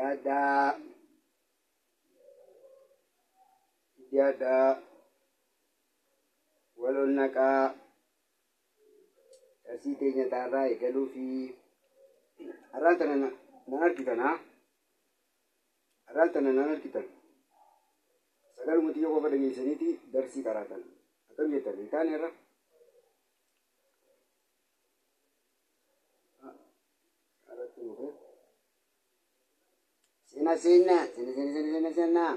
Dhiyaadhaa. Dhiyaadhaa. Wal ol naqaa. Darsii teenya taarraa eegaluu fi har'aan tana nan argitan haa? Har'aan tana nan argitan. Sagaluma xiyya qofa dhageessaniiti darsii qaraatan. Akkam jettan hin taane irra? Irratti nufe. Seenaa seenaa seenaa seenaa seenaa seenaa.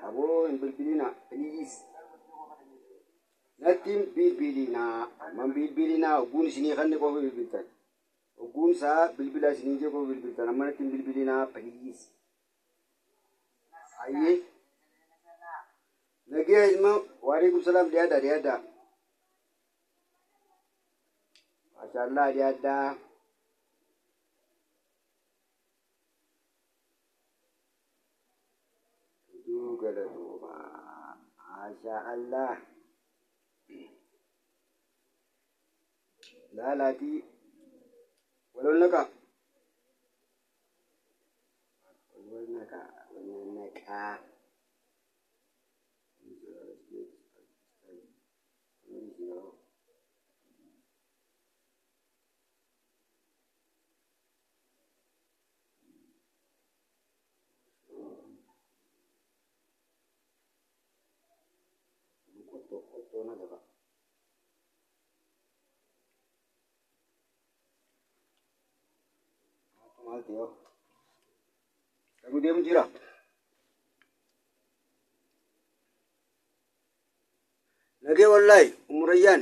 Aboo hin bilbilina please. Natti hin bilbilinaa. Amman bilbilinaa ogguun isinii kanni qofa bilbiltan. Ogguun isaa bilbila isinii jee qofa bilbiltan. Amma natti hin bilbilinaa please. Ayyee. Nagee ilma waalaikum salaam dhiyaadhaa dhiyaadhaa. Maashaallah dhiyaadhaa. Hedduu galatooma. Maashaa Allah. Laalaatii waloon naqaa. Wal naqaa. Wal naqaa. Qottoo qottoo na gaba. Maal ta'e yoo? Dhaguu deemu jira. Nagee wallaahi umurayyaan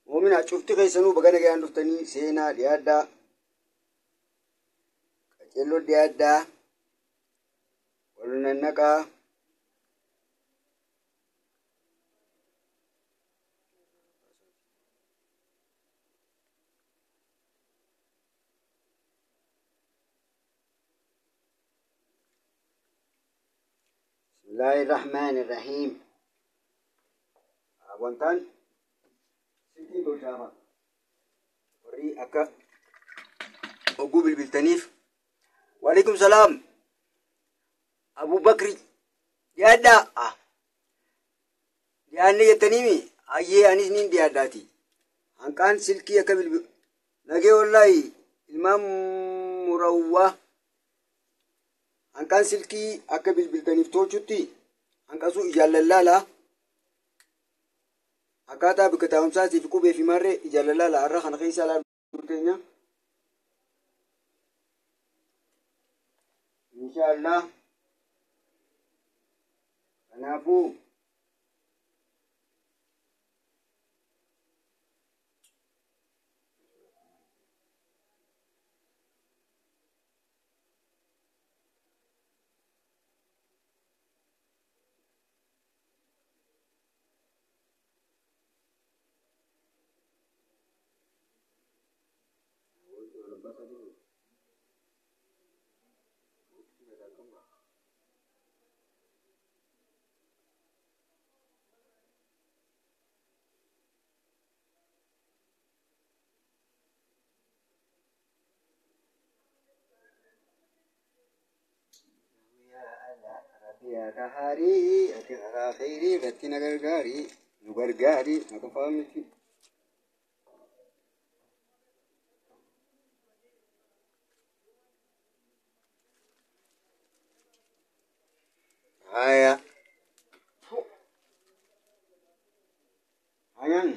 moomina cufti keessanuu baga nagayaan dhuftanii seenaa dhiyaadhaa. Qaceelloo dhiyaadhaa. Wal nannaqaa. Bismillaahi Rahmaani Rahiim. Wantaan silkii tolchaafa. Warri akka ogguu bilbiltaniif. Waalaikum salaam. Abu Bakri dhiyaadhaa. Dhiyaanne jettaniimi ayyee anis niin dhiyaadhaati. Hanqaan silkii akka bilbil nagee wallaahi ilmaan murawwaa hanqaan silkii akka bilbiltaniif tolchutti hanqasuu ijaan lallaalaa. Akkaataa bakka taa'umsaatii fi qubee fi marree ijaan lallaalaa har'a kana keessa ilaalu keenya. Inshaallah. Kanaafuu Yaa gaarii ati karaa kheyrii irratti na gargaari nu gargaari na qofaa miti. Haya. Hayan.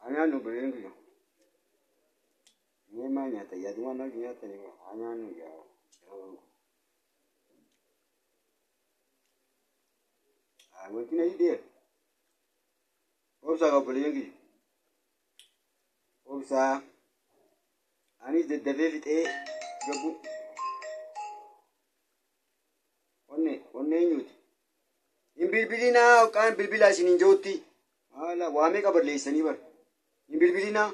Hayan nu birengu. Ni ma nyaata yaaduma maal nyaata ni hayan nu yaa. Ah, wanti na idea. Obsa obboleeyyan Obsa. Anis daddafee fixee gabbu. Onnee eenyuuti? Hin bilbilinaa kaan bilbilaa isin hin jirutti. Haala waamee qaballeessanii bara. Hin bilbilinaa.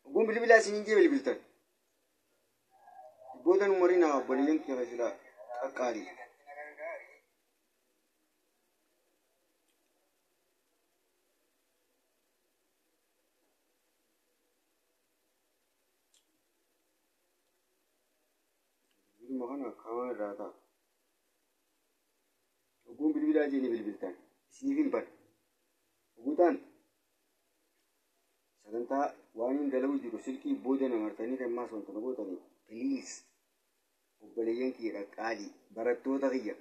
Ogguun bilbilaa isin hin jee bilbiltan. Booda nu marinaa obboleeyyan kiyya silaa qaqqaalii. Bilbiluma kana kaawwan irraa ta'a. Ogguun bilbilaa jee ni bilbiltan. Isiniif hin bana. Oguutaan sagantaa waan hin dalagu jiru silkii booda na martanii ammaas wanta na gootanii please obboleeyyan kiyya qaqqaalii barattoota kiyya.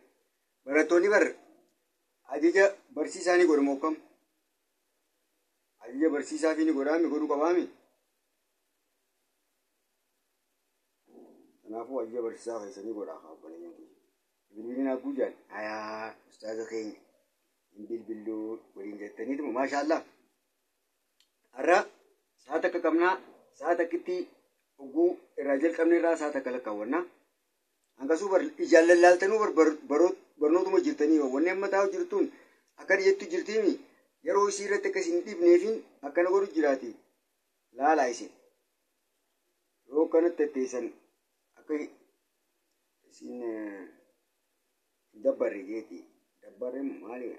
Barattoonni bar ajaja barsiisaa ni godhamu akkam? Ajaja barsiisaa fi ni godhaami godhuu qabaami? Kanaafuu ajaja barsiisaa keessanii godhaa kaa obboleeyyan kiyya. Bilbilin hagguu jaan hayaa ustaaza keenya hin bilbilluu waliin jettaniituma maashaallah. Har'a sa'a takka qabnaa sa'a takkitti hogguu irraa jalqabne irraa sa'a takka lakkaawwannaa. Hangasuu bar ijaan lallaaltanuu bar barnootuma jirtanii wanni amma taa'u jirtuun akkana jettu jirtiimi yeroo isii irratti akka isin dhibneefin akkana godhu jiraati. Laalaa isin. Yoo akkanatti tetteessan akka isin dabbarre jeeti. Dabbarre maali?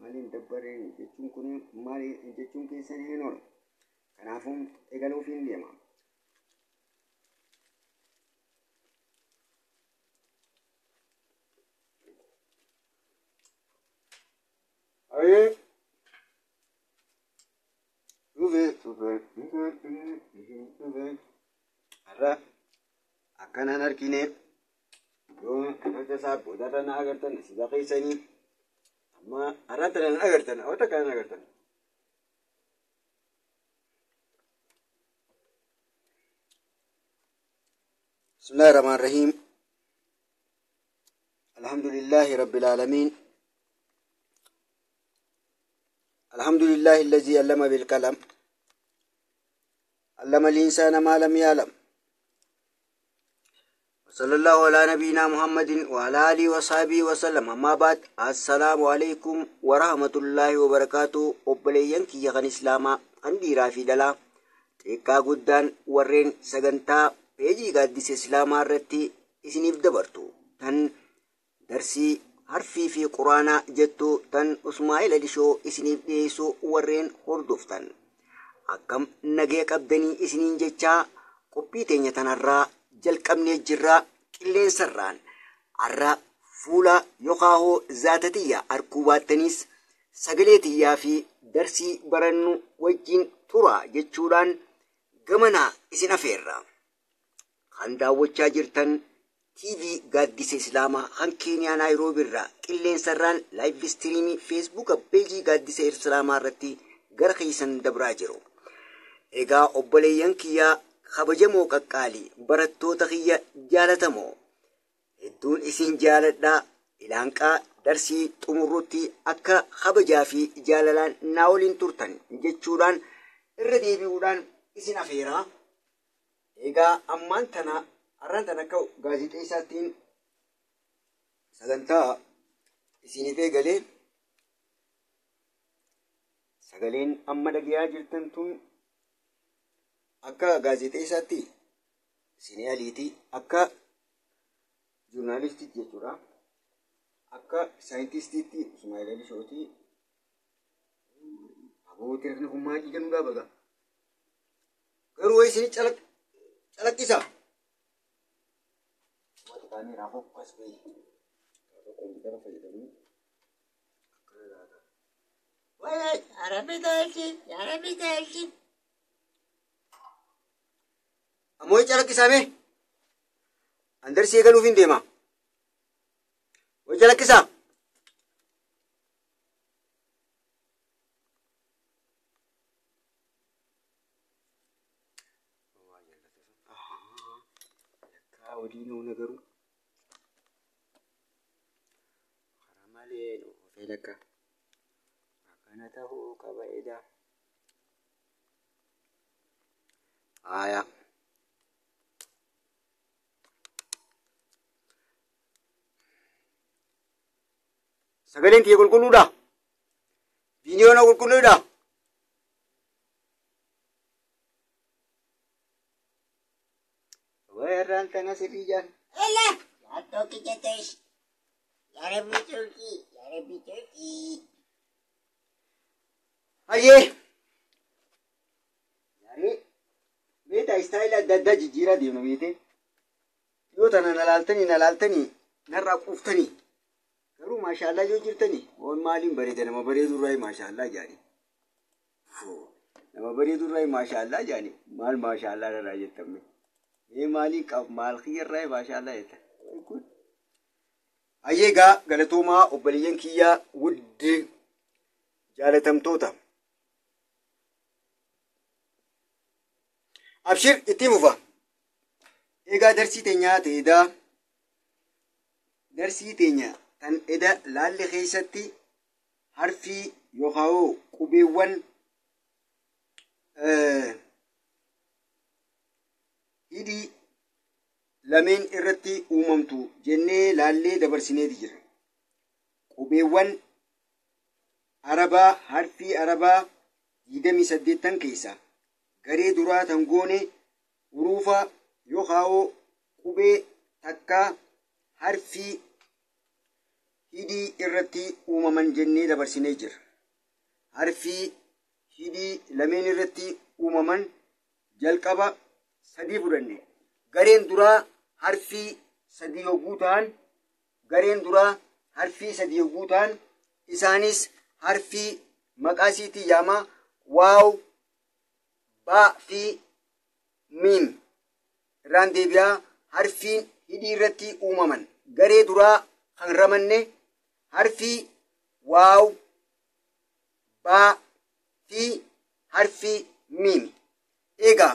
Maaliin dabbarreen jechuun kun maali jechuun keessan hin oolu. Kanaafuu eegaluuf hin deema. Ayee. Dhufe dhufe dhufe har'a akkanaan argine yoo akka isaa boodarra na agartan siba keessanii amma har'a tana na agartan hawwata kana na agartan. بسم الله الرحمن الرحيم الحمد لله رب العالمين الحمد لله الذي علم بالقلم علم الإنسان ما لم يعلم وصلى الله على نبينا محمد وعلى آله وصحبه وسلم أما بعد السلام عليكم ورحمة الله وبركاته obboleeyyan kiyya kan islaamaa kan dhiiraa fi dhalaa xiqqaa guddaan warreen sagantaa peejii gaaddisa islaamaa irratti isiniif dabartu tan darsii harfii fi quraanaa jettu tan Usmaa'il Alishoo isiniif dhiyeessu warreen hordoftan akkam nagee qabdanii isiniin jechaa qophii teenya tanarraa jalqabnee jirraa qilleensarraan har'a fuula yookaan zaata tiyya arkuu baattaniis sagalee tiyyaa fi darsii barannu wajjin tura jechuudhaan gamanaa isin afeerra. Kan daawwachaa jirtan TV gaaddisa Islaamaa kan Keeniyaa Naayiroobii irraa qilleensarraan laayiv istiriimii feesbuuka peejii gaaddisa Islaamaa irratti gara keessan dabraa jiru. Egaa obboleeyyan kiyyaa kabajamoo qaqqaalii barattoota kiyya jaalatamoo hedduun isin jaaladhaa ilaanqaa darsii xumurrutti akka kabajaa fi jaalalaan naa waliin turtan jechuudhaan irra deebi'uudhaan isin afeeraa. Egaa ammaan tana har'aan tana akka gaazexeessaattiin sagantaa isiniif eegalee sagaleen amma dhagayaa jirtan tun akka gaazexeessaatti isinii aliitii akka joornaalistiitti jechuudha. Akka saayintistiitti Usmaa'il Alishootii abootii rakni kun maal jennu dhaabaga. Garuu wayi isinii calaqqisa. Wati kaameeraa fokkas bahi. Gaafa kompiitara fayyadamu akkana laata. Wayi arabi taalchi arabi taalchi. Ammoo calaqqisaa mee? An darsii eegaluuf hin deema. Wayi calaqqisaa. Odii nuu nagaru. Karaa malee oofee lakka. Akkana ta'uu qaba edaa. Aayaa. Sagaleen tiyya qulqulluudha. Viidiyoon qulqulluudha. Warraan tana sirrii jaan. Ela! Yaa tokkicha ta'es. Yaa Rabbi turkii! Yaa Rabbi turkii! Hayyee! Yaani beektaa istaayila adda addaa jijjiiraa deemna beekte. Yoo tana na laaltanii na laaltanii narraa quuftanii garuu maashaallaa yoo jirtanii waan maaliin bareeda nama bareedu irraa maashaallaa jaani. Nama bareedu irraa maashaallaa jaani maal maashaallaa irraa jettame. Mee maaliin qab maal kiyya irraa maashaallaa jetta. Hayyee egaa galatoomaa obboleeyyan kiyyaa wuddi jaalatamtoota. Abshir itti fufa. Egaa darsii teenyaa ta'eedha. Darsii teenya tan eda laalli keessatti harfii yookaan qubeewwan hidhii lameen irratti uumamtu jennee laallee dabarsineeti jira. Qubeewwan arabaa harfii arabaa 28 keessaa garee duraa tan goone hurufa yookaan qubee takkaa harfii hidhii irratti uumaman jennee dabarsinee jira. Harfii hidhii lameen irratti uumaman jalqaba sadii fudhanne. Gareen duraa harfii sadii yogguu ta'an gareen duraa harfii sadii yogguu ta'an isaanis harfii maqaa isiitii yaamaa waaw baa fi miim irraan deebi'aa harfiin hidhii irratti uumaman garee duraa kan ramanne harfii waaw baa fi harfii miim. Egaa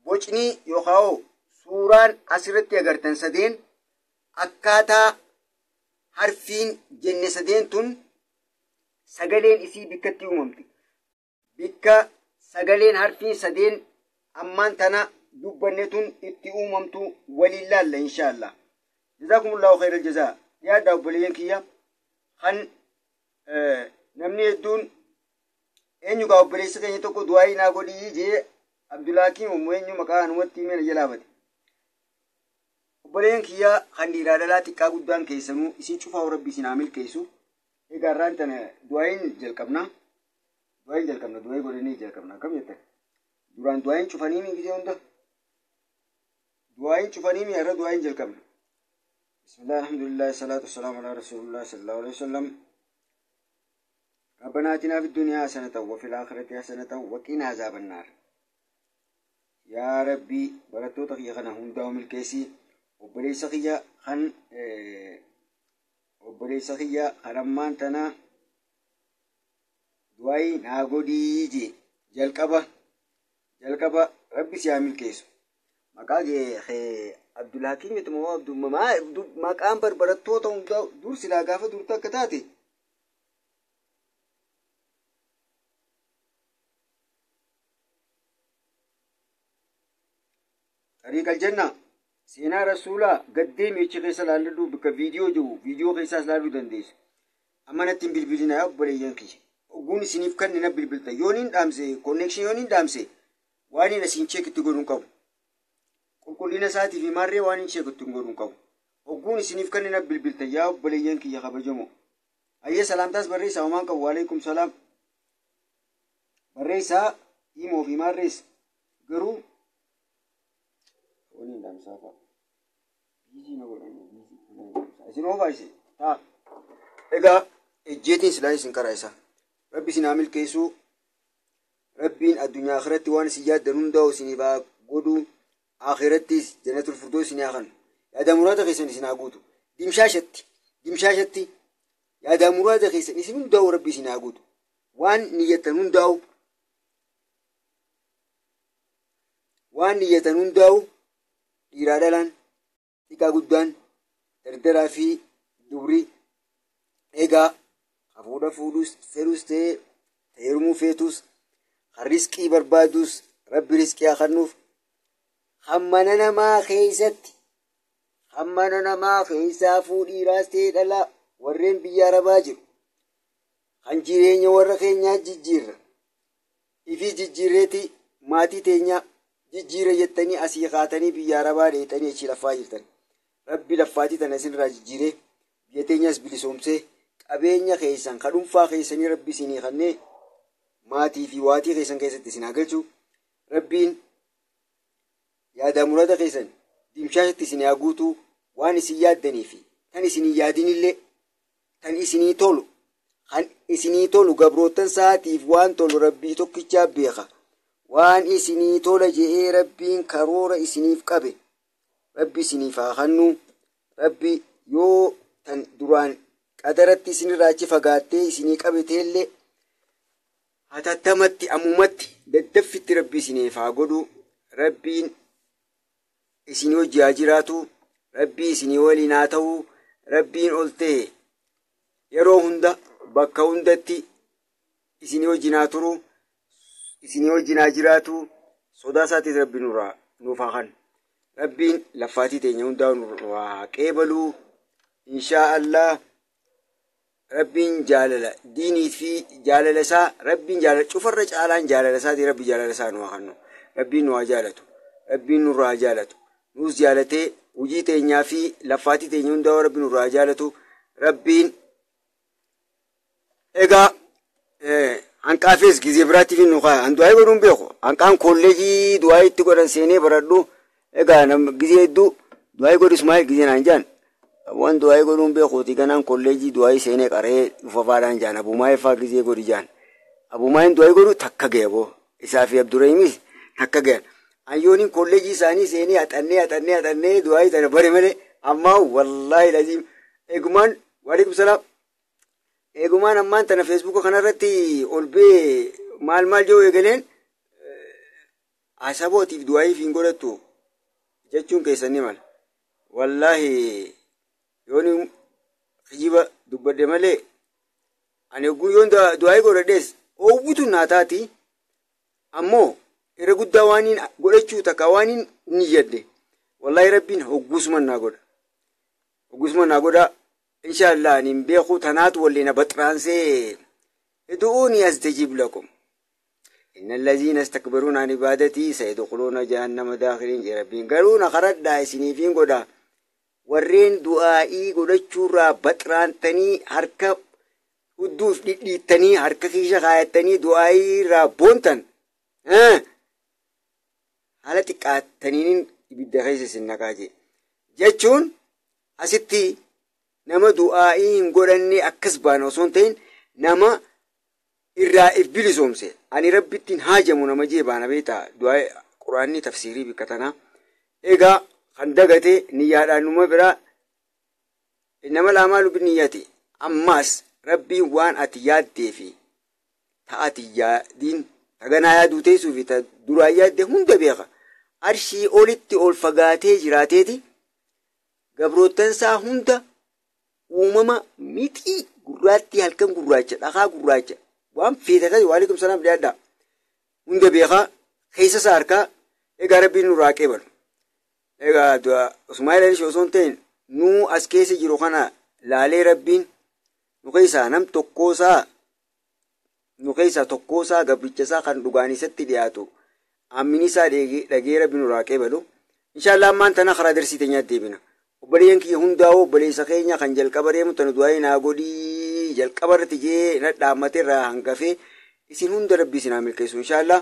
bocni yookaan suuraan asirratti agartan sadeen akkaataa harfiin jenne sadeen tun sagaleen isii bikkatti uumamti. Bikka sagaleen harfiin sadeen ammaan tana dubbanne tun itti uumamtu waliin laalla inshaallah. Jazaakumullahu khairal jazaa. Yaadda obboleeyyan kiyya kan namni hedduun eenyu gaa obboleessa keenya tokko du'aa naa godhii jee Abdulhakiim ammoo eenyu maqaa anumatti himee na jalaafate. Obboleeyyan kiyya kan dhiiraa dhalaa xiqqaa guddaan keessanuu isin cufaa rabbi isin haa milkeessu. Egaa irraan tana du'aayin jalqabna. Du'aayin jalqabna du'aayii godhanii jalqabna akkam jettan. Duraan du'aayin cufanii mi gisee hunda. Du'aayin cufanii mi irra du'aayin jalqabna. Bismillah alhamdulillah salaatu wasalaamu ala rasulillah sallallahu alaihi wasallam. ربنا آتنا في الدنيا حسنة وفي الآخرة حسنة وقنا عذاب النار. يا ربي barattoota kiyya kana hundaa'u milkeessi obboleessa kiyya kan obboleessa kiyya kan ammaan tana du'aayi naa godhii jee jalqaba jalqaba rabbi si haa milkeessu. Maqaa kee Abdulhakiim jetuma Abdulmamaa maqaan barattoota hundaa dur silaa gaafa durtu akka taate. Tariiqa aljanna seenaa rasuulaa gaddeemi achi keessa laalladhu bakka viidiyoo jiru viidiyoo keessaas laaluu dandeessu. Amma natti hin bilbilinaa yaa obboleeyyan kiyya. Ogguun isiniif kanne na bilbilta. Yoon hin dhaamse konnekshin yoon hin dhaamse waan hin asiin cheekitti godhuu hin qabu. Qulqullina isaatii fi maarree waan hin cheekitti godhuu hin qabu. Ogguun isiniif kanne na bilbilta yaa obboleeyyan kiyya kabajamoo. Ayyee salaamtaas barreessaa homaan qabu waalaikum salaam. Barreessaa himoo fi maarrees garuu waliin dhaamsaa fa'a. Biizii na godhan biizii waliin dhaamsaa. Isin oofaa isin taa. Egaa ejjeetiin silaa isin karaa isaa. Rabbi isin haa milkeessuu. Rabbiin addunyaa akhiratti waan isin yaaddan hundaa isiniif haa godhu. Akhirattis jannatul firdaus isin haa kennu. Yaada muraada keessan isin haa guutu. Dimshaashatti dimshaashatti yaada muraada keessan isin hundaa'u rabbi isin haa guutu. Waan niyyattan hundaa'u waan niyyatan hundaa'u dhiiraa dhalaan xiqqaa guddaan dardaraa fi dubri egaa hafuudha fuudhus fedhus ta'ee heerumuu feetus kan riskii barbaadus rabbi riskii haa kennuuf kan mana namaa keessatti kan mana namaa keessaa fuudhiiraas ta'ee dhalaa Warreen biyya Arabaa jiru kan jireenya warra keenyaa jijjiirra ifii jijjiirreeti maatii teenyaa jijjiira jettanii asii kaatanii biyya Arabaa dheetanii achi laffaa jirtan. Rabbi laffaatii tana isinirraa jijjiiree biyya teenyas bilisoomsee qabeenya keessan ka dhuunfaa keessanii rabbi isinii kannee maatii fi waatii keessan keessatti isin haa galchu. Rabbiin yaadaa murada keessan dimshaashatti isin haa guutuu waan isin yaaddanii fi kan isin hin yaadinillee kan isinii tolu kan isinii tolu gabroottan saatiif waan tolu rabbii tokkichaa beeka. Waan isinii tola je'ee rabbiin karoora isiniif qabe rabbi isiniif haa kennu. Rabbi yoo tan duraan qadaratti isinirraa achi fagaattee isinii qabe teellee hatattamatti ammumatti daddaffitti rabbi isiniif haa godhu. Rabbiin isinii hojii haa jiraatu. Rabbii isinii waliin haa ta'u. Rabbiin ol ta'e yeroo hunda bakka hundatti isinii wajjin haa turu. Isinii wajjin haa jiraatu. Sodaa isaatiis rabbi nuuf haa kennu. Rabbiin laffaatii teenya hundaa nurraa haa qeebalu. Inshaa Allah rabbiin jaalala diinii fi jaalala isaa rabbiin jaalala cufarra caalaan jaalala isaatii rabbi jaalala isaa nu haa kennu. Rabbiin nu haa jaalatu. Rabbiin nurraa haa jaalatu. Nuus jaalatee hojii teenyaa fi laffaatii teenya hundaa rabbi nurraa haa jaalatu. Rabbiin egaa hanqaafes gizee biraatiif nu kaa an du'aa godhuun beeku. Hanqaan kolleejii du'aa itti godhan seenee baradhu. Egaa gizee hedduu du'aa godhu Ismaa'eel gizee naan jaan. Waan du'aa godhuun beekuuti ganaan kolleejii du'aa seenee qaree dhufafaadhaan jaan. Abumaa'ee fa'aa gizee godhi jaan. Abumaa'een du'aa godhu takka ga'e boo. Isaa fi Abdurrahiimis takka ga'an. Ayyooniin kolleejii isaanii seenee haxannee haxannee haxannee du'aa tana bare malee ammaa wallaahi laziim. Eegumaan waalaikum salaam. Eegumaan ammaan tana feesbuuka kanarratti ol bee maal maal jiru eegaleen asabootiif du'aayiif hin godhattu jechuun keessan ni mala. Wallaahi yooni kijiba dubbadhe malee ani yogguu yoon du'aayii godhadhees oowwitu naa taati. Ammoo irra guddaa waan hin godhachuu takka waan hin niyyadde. Wallaahi rabbiin hogguusuma naa godha. Hogguusuma naa godha. Inshallah ani hin beeku tanaatu wallee na baxraansee idu'uuni astajib lakum. Inna allaziina istakbaruuna an ibaadatii sayadkhuluuna jahannama daakhiriin jedhe rabbiin. Garuu na karadhaa isiniif hin godha. Warreen du'aa'ii godhachuurraa baxraantanii harka hudduuf dhidhiittanii harka kiisha kaayattanii du'aa'ii irraa boontan haala xiqqaattaniin ibidda keessa isin naqaa jee. Jechuun asitti nama du'aa'ii hin godhanne akkas baana osoo hin ta'in nama irraa if bilisoomse. Ani rabbittiin haajamu nama jee baana beektaa du'aa'ii quraanni tafsiirii bikka tanaa. Egaa kan dagate niyyaadhaan numa biraa nama laamaa lubbi niyyati. Ammaas rabbiin waan ati yaaddee fi ta'ati yaadiin taganaa yaaduu teessuu fi ta duraan yaadde hunda beeka. Arshii olitti ol fagaatee jiraateeti gabroottansaa hunda uumama mixii gurraattii halkan gurraacha dhakaa gurraacha waan feete ta'e waalaikum salaam dhiyaadhaa hunda beekaa keessa isaa harkaa egaa rabbiin nurraa qeebalu. Egaa Ismaa'eel Alishii osoo hin ta'in nuu as keessa jiru kana laalee rabbiin nu keessaa nam tokkoosaa nu keessaa tokkoosaa gabricha isaa kan dhugaan isatti dhiyaatu ammini isaa dhagee rabbi nurraa qeebalu. Inshaallah ammaan tana karaa darsii teenyaatti deebina. Obboleeyyan kiyya hundaa'uu obboleessa keenya kan jalqaba deemu tana du'aa naa godhii jalqaba irratti jee na dhaammatee irraa hangafee isin hunda rabbi isin haa milkeessu inshaallah.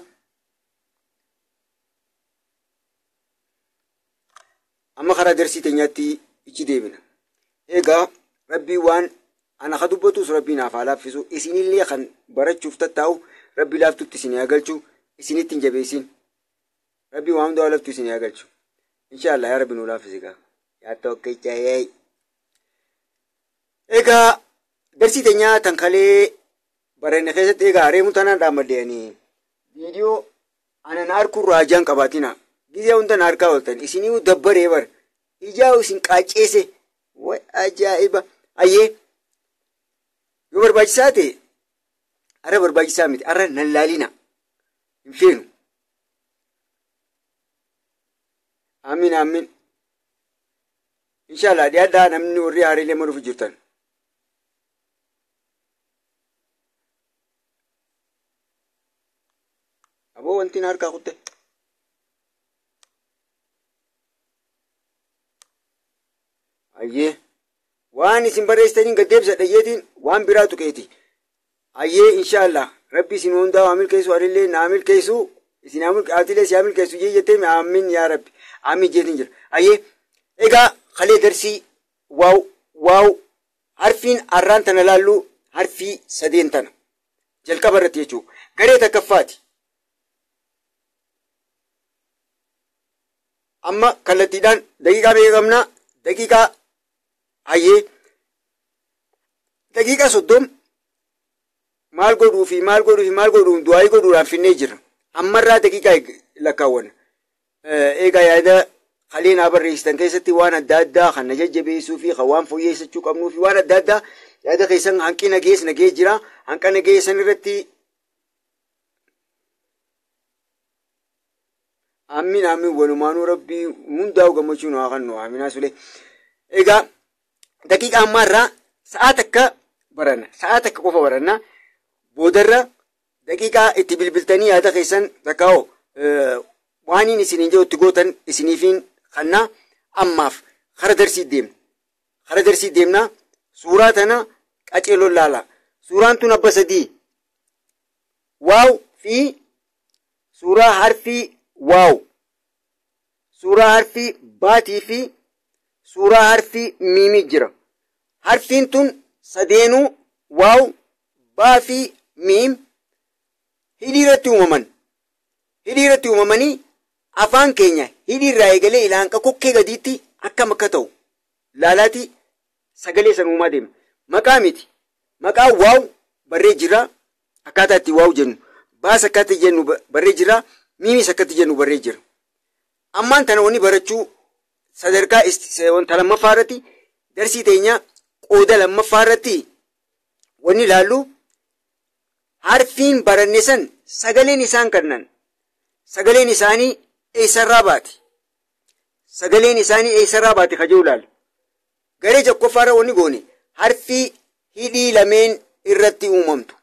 Amma karaa darsii teenyaatti ichi deebina. Egaa rabbii waan ana ka dubbatus rabbii naaf haa laaffisu isinillee kan barachuuf tattaa'u rabbi laaftutti isin haa galchu isinitti hin jabeessin. Rabbii waan hundaa laaftu isin haa galchu. Inshaallah yaa rabbi nu laaffisi gaa. Yaa tokkicha yeey. Egaa darsii teenyaa tan kalee baranne keessatti egaa reemu tanaan dhaammaddeeni. Viidiyoo ana na harkuurraa ajaan qabaatina. Gizee hunda na harkaa ooltan isinii dabbaree bara. Ijaa isin qaacceese. Way ajaa'iba. Ayyee yoo barbaachisaa ta'e arra barbaachisaa miti arra nan laalina. Hin feenu. Amiin amiin. Inshallah dhiyaadhaa namni warri haariilee maluuf jirtan. Aboo wanti na harkaa kutte. Ayyee waan isin barreessitaniin gad deebisadha jeetiin waan biraa tuqeeti. Ayyee inshaallah rabbi isin hundaa haa milkeessu, anillee naa milkeessu, isin atilee si haa milkeessu jee jettee amiin yaa rabbi amiin jeetiin jira. Ayyee egaa kalee darsii waaw waaw harfiin arraan tana laallu harfii sadeen tana jalqaba irratti jechuudha. Garee takkaffaati. Amma kallattiidhaan daqiiqaa meeqa qabna? Daqiiqaa ayyee daqiiqaa 30 maal godhuu fi maal godhuu fi maal godhuun du'aayii godhuudhaan finnee jira. Ammarraa daqiiqaa lakkaawwanna. Egaa yaada kalee naa barreessitan keessatti waan adda addaa kan na jajjabeessuu fi kan waan fooyyessachuu qabnuu fi waan adda addaa yaada keessan hanqina gees nagee jira. Hanqina geessan irratti amiin amiin walumaanuu rabbii hundaa'u gammachuu nu haa kennu amiinaa sulee. Egaa daqiiqaa ammaarraa sa'a takka baranna. Sa'a takka qofa baranna. Boodarra daqiiqaa itti bilbiltanii yaada keessan takkaa'oo waaniin isiniin jedhu itti gootan isiniifiin kanna ammaaf kara darsii deemna. Kara darsii deemna. Suuraa tana qaceeloon laala. Suuraan tun abba sadii. Waaw fi suuraa harfii waaw. Suuraa harfii baatii fi suuraa harfii miimii jira. Harfiin tun sadeenuu waaw baa fi miim hidhii irratti uumaman. Hidhii irratti uumamanii afaan keenya hidhii irraa eegalee ilaanqa kokkee gadiitti akkam akka ta'u laalaati sagalee san uumaa deema. Maqaa miti. Maqaa waaw barree jira. Akkaataa itti waaw jennu. Baas akkaataa jennu barree jira. Miimis akkatti jennu barree jira. Ammaan tana wanni barachuu sadarkaa wanta lammaffaa irratti darsii teenya qooda lammaffaa irratti wanni ilaallu harfiin baranne san sagaleen isaan kennan. Sagaleen isaanii eessarraa baati? Sagaleen isaanii eessarraa baati ka jiru ilaalla. Garee tokkoffaa irra wanni goone harfii hidhii lameen irratti uumamtu.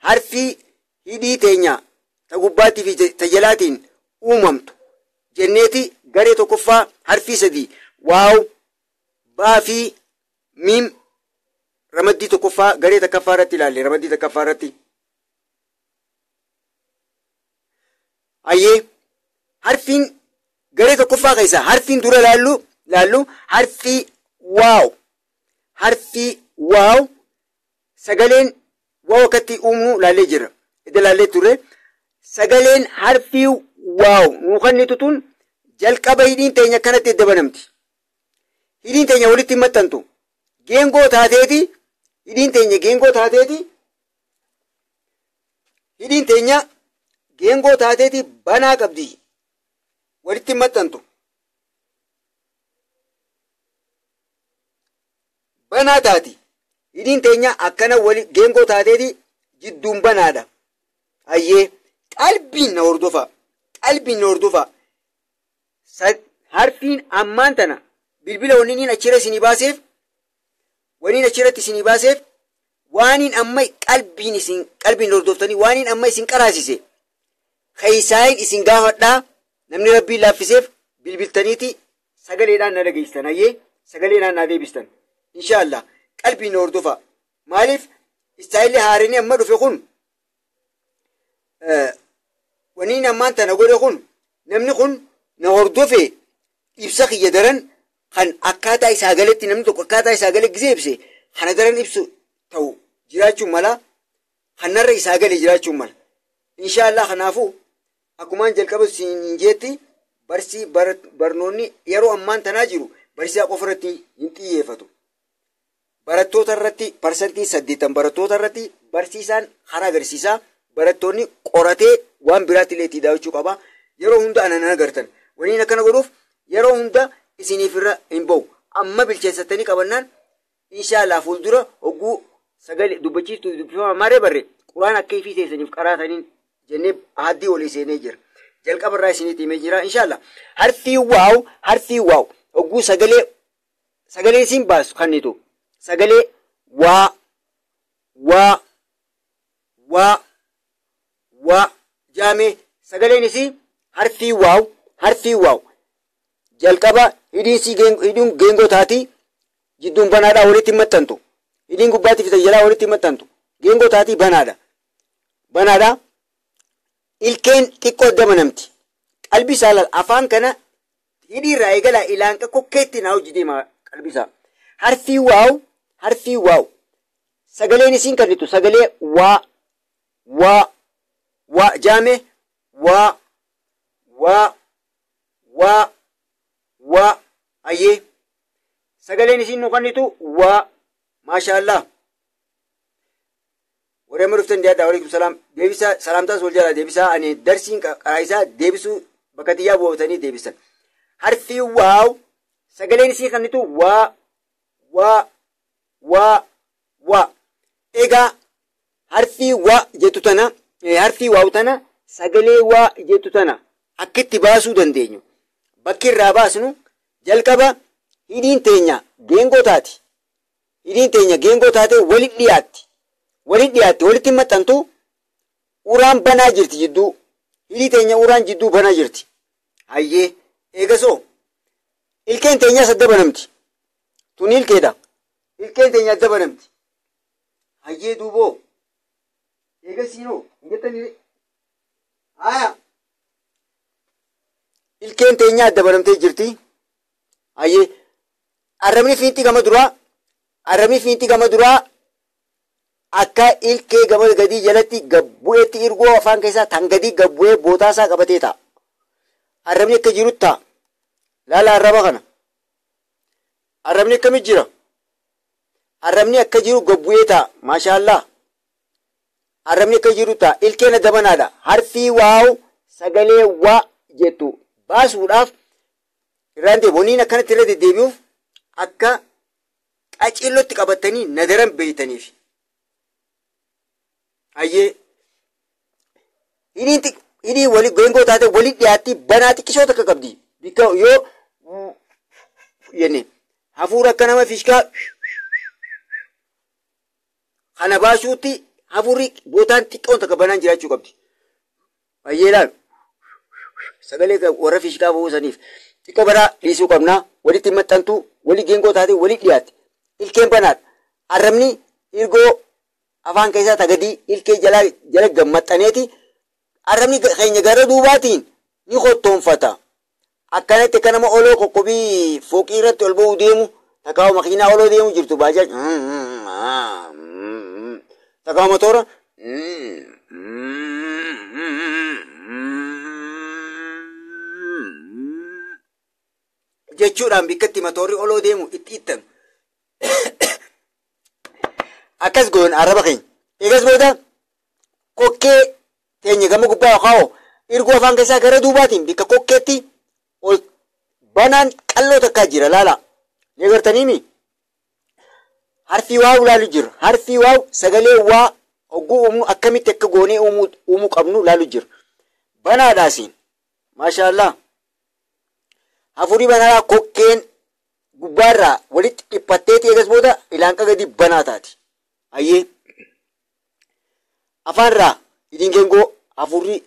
Harfii hidhii teenya ta gubbaattii fi ta jalaatiin uumamtu jenneeti garee tokkoffaa harfii sadii waaw baa fi miim ramaddii tokkoffaa garee takkaffaa irratti ilaalle ramaddii takkaffaa irratti. Ayyee harfiin garee tokkoffaa keessaa harfiin dura laallu harfii waaw. Harfii waaw sagaleen waaw akkatti uumnu laallee jira. Edda laallee turre sagaleen harfii waaw nuu kennitu tun jalqaba hidhiin teenya akkanatti edda banamti. Hidhiin teenya walitti hin maxxantu. Geengoo taateeti hidhiin teenya geengoo taateeti hidhiin teenya geengoo taateeti banaa qabdi. Walitti hin maxxantu. Banaa taati. Hidhiin teenya akkana wali geengoo taateeti jidduun banaadha. Ayyee qalbiin na hordofa. Qalbiin na hordofa. Harfiin ammaan tana bilbila wanni achirra isinii baaseef wanni achirratti isinii baaseef waaniin amma qalbiin isin qalbiin hordoftanii waaniin amma isin qaraasise keeysaayin isin gaafadhaa namni rabbiin laaffiseef bilbiltaniiti sagaleedhaan na dhageessistan. Ayyee sagaleedhaan na deebistan. Inshaallah qalbiin na hordofa. Maaliif istaayilli haaraan amma dhufe kun wanni ammaan tana godhe kun namni kun na hordofe ibsa kiyya daran kan akkaataa isaa galetti namni tokko akkaataa isaa gale gisee ibse kana daran ibsu ta'u jiraachuu mala kanarra isaa gale jiraachuu mala. Inshaallah kanaafuu akkumaan jalqaba siin jeetti barsii barnoonni yeroo ammaan tanaa jiru barsiisaa qofa irratti hin xiyyeeffatu. Barattoota irratti 80% barattoota irratti barsiisaan karaa agarsiisaa barattoonni qoratee waan biraatti illee itti daawwachuu qaba. Yeroo hunda anan agartan. Waliin akkana godhuuf yeroo hunda isiniif irra hin ba'u. Amma bilcheessatanii qabannaan inshaallah fuuldura hogguu sagalee dubbachiiftuu dubbifamaa maaree barre quraan akka ifii teessaniif qaraataniin jennee haddii olii seenee jira. Jalqaba irraa isinitti himee jira inshaallah. Harfii waaw harfii waaw hogguu sagalee sagalee isin baasu kannitu sagalee waa waa waa waa jaamee Sagaleen isii harfii waaw, harfii waaw. Jalqaba hidhiin sii hidhiin geengoo taati, jidduun banaadhaa walitti hin maxxantu. Hidhiin gubbaatti fi jalaa walitti hin maxxantu. Geengoo taatii banaadha. Banaadha. Ilkeen xiqqoo adda banamti. Qalbii isaa laal, afaan kana hidhii irraa eegalaa ilaanqa kokkeetti naa hojii deema qalbii isaa. Harfii waaw, harfii waaw. Sagaleen isiin kennitu sagalee waa, waa, waa jaame, waa, waa, waa, waa. Ayyee. Sagaleen isiin nu kennitu waa. Maashaallah. Warri amma dhuftan dhiyaadhaa. Waalaikum salaam. Deebisaa salaamtaas wal jalaa deebisaa. Ani darsiin qaraa isaa deebisuu bakka xiyyaa bu'atanii deebisan. Harfii waaw sagaleen isii kennitu waa, waa, waa, waa. Egaa harfii waa jettu tana, harfii waaw tana, sagalee waa jettu tana akkitti baasuu dandeenyu. Bakki irraa baasnu jalqaba hidhiin teenya geengoo taati. Hidhiin teenya geengoo taate walitti dhiyaatti. Walitti dhiyaatti, walitti hin maxxantu, uraan banaa jirti jidduu. Hidhii teenya uraan jidduu banaa jirti. Hayyee, eegasoo ilkeen teenyaas adda banamti. Tuni ilkeedha. Ilkeen teenya adda banamti. Hayyee, duuboo eegasiinoo hin jettanii haya, ilkeen teenya adda banamtee jirti. Hayyee, arrabni fiixii gama duraa, arrabni fiixii gama duraa akka ilkee gama gadii jalatti gabbu'eetti ergoo afaan keessaa tan gadii gabbu'ee bootaasaa qabatee ta'a. Arrabni akka jirutti ta'a. Laala arraba kana. Arrabni akkamit jira? Arrabni akka jiru gabbu'ee ta'a. Maashaallah. Arrabni akka jiru ta'a. Ilkeen adda banaadha. Harfii waaw sagalee waa jettu baasuudhaaf irraan deebi'u. Akkanatti irra deddeebi'uuf akka qaceellotti qabatanii nadaran beeytaniif. Hayyee, hidhii wali geengoo taate walitti dhiyaatti, banaa xiqqishoo takka qabdi. Bikka yoo jenne hafuura akka nama fishkaa kana baasuutti hafuurri bootaan xiqqoon takka banaan jiraachuu qabdi. Hayyee, laal, sagalee warra fishkaa buusaniif xiqqoo banaa dhiisuu qabna. Walitti maxxantu, wali geengoo taate walitti dhiyaatti. Ilkeen banaadha. Arrabni ergoo afaan keessaa tagadii ilkee jala jala gammaxxaneeti arrabni keenya gara duubaatiin ni kottoonfata. Akkanatti akka nama oloo qoqqobii fooqii irratti ol ba'uu deemu, takkaa makiinaa oloo deemu jirtu, baajaaj, takkaa motora jechuudhaan bikkatti motorri oloo deemu itti ittanu. Akkas goon arraba keenya. Eegas booda kokkee teenya gama gubbaa yookaan ergoo afaan keessaa gara duubaatiin bikka kokkeetti ol banaan qalloo takkaa jira, laala. Ni agartaniimi? Harfii waaw laalu jira. Harfii waaw sagalee waa hogguu uumnu akkamitti akka goonee uumuu qabnu laalu jira. Banaadhaasiin. Maashaallah. Hafuurii banaadhaa, kokkeen gubbaarraa walitti dhiphatteeti, eegas booda ilaanqa gadi banaa taati. Hayyee. Afaanirraa hidhiin geengoo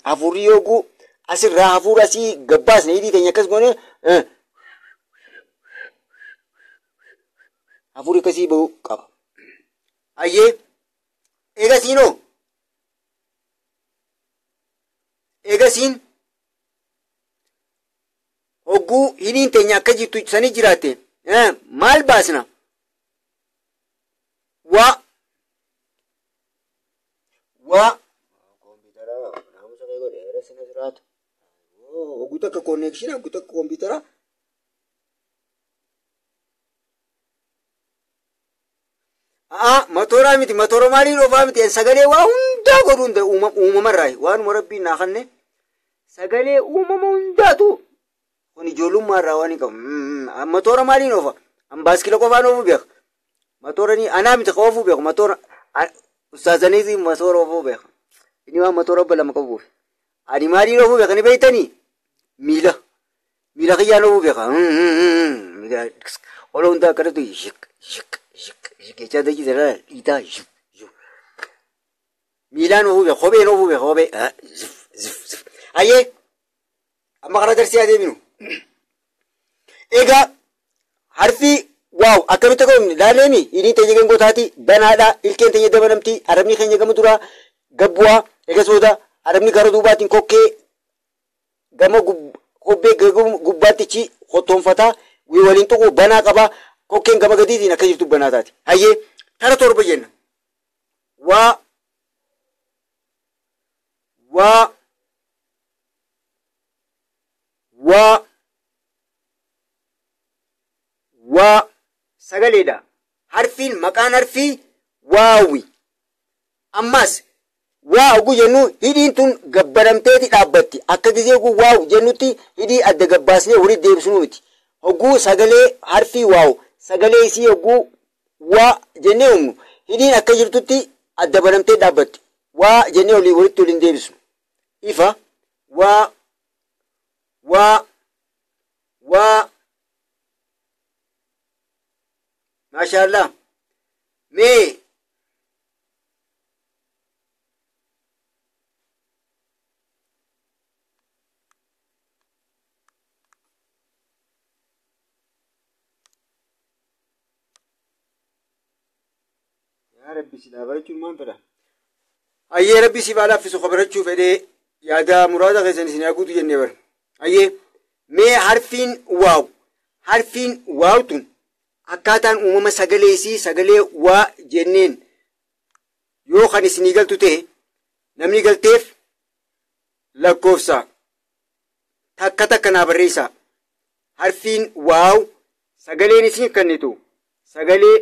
hafuurri yooguu asirraa hafuura asii gabbaasne, hidhii teenya akkas goone, hafuurri akkasii bahuu qaba. Hayyee, eegasiinoo eegasiin hogguu hidhiin teenya akka jirtu sanii jiraatte maal baasna? Waa, waa. Hogguu takka connection, hogguu takka kompiitara. Aa, matooraa miti, matoora maaliin oofaa miti, sagalee waa hundaa godhuu hunda uumamarraa waanuma rabbiin naa kanne sagalee uumama hundaatu kun ijoollummaa irraa waan hin qabu. Matoora maaliin oofa? An baaskila qofaan oofuu beeka. Matoora ni anaa miti ka oofuu beeku, matoora ustaazaniiti matoora oofuu beeka. Inni waan matoora abba lama qabuuf. Ani maaliin oofuu beeka ni beektanii? Miila. Miila kiyyaan oofuu beeka. Ola hundaa akkanatti shik shik shik shik jechaa dachii dhiitaa shik shik. Miilaan oofuu beeka, kopheen oofuu beeka, kophee zif zif zif. Hayyee amma karaa darsii adeeminu. Egaa harfii waaw akkamitti akka uumne laaleemi hidhiin teenya geengoo taati banaadha ilkeen teenya dabalamti arabni keenya gama duraa gabbu'aa eegas booda arabni gara duubaatiin kokkee gama kobbee gubbaattichi hottoonfataa waliin tuqu banaa qaba kokkeen gama gadiitiin akka jirtu banaa taati. Hayyee tara 7 jenna. Waa waa waa waa sagaleedha. Harfiin maqaan harfii waawi. Ammas waa oguu jennu hidhiin tun gabbaramteeti dhaabbatti. Akka gizee oguu waaw jennutti hidhii adda gabbaasnee walitti deebisnuu miti. Oguu sagalee harfii waaw sagalee isii oguu waa jennee uumnu hidhiin akka jirtutti adda banamtee dhaabbatti. Waa jennee olii walitti waliin deebisnu. Ifa waa waa waa. Maashaallah. Mee yaa Rabbi silaa barachuun maal fedha? Ayyee Rabbi siif haa laaffisu barachuu fedhee yaada muraasa keessan isin haa guutu jennee bara. Ayyee mee harfiin waaw harfiin waaw tun akkaataan uumama sagalee isii sagalee waa jenneen yoo kan isinii galtu ta'e namni galteef lakkoofsa takka takka naa barreessa. Harfiin waaw sagaleen isin kennitu sagalee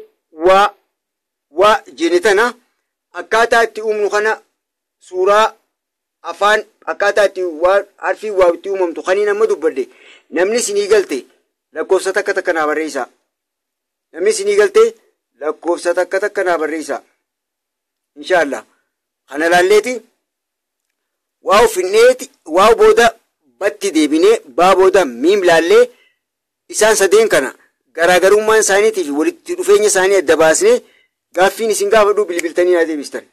waa waa jenne tana akkaataa itti uumnu kana suuraa afaan akkaataa itti harfiin waaw itti uumamtu kaniin amma dubbadde namni isinii galte lakkoofsa takka takka naa barreessa. Namni isinii galte lakkoofsa takka takka naa barreessa. Inshaallah. Kana laalleeti waaw finneeti waaw booda batti deebinee baa booda miim laallee isaan sadeen kana garaagarummaan isaaniitii fi walitti dhufeenya isaanii adda baasnee gaaffiin isin gaafadhu bilbiltanii naa deebistan.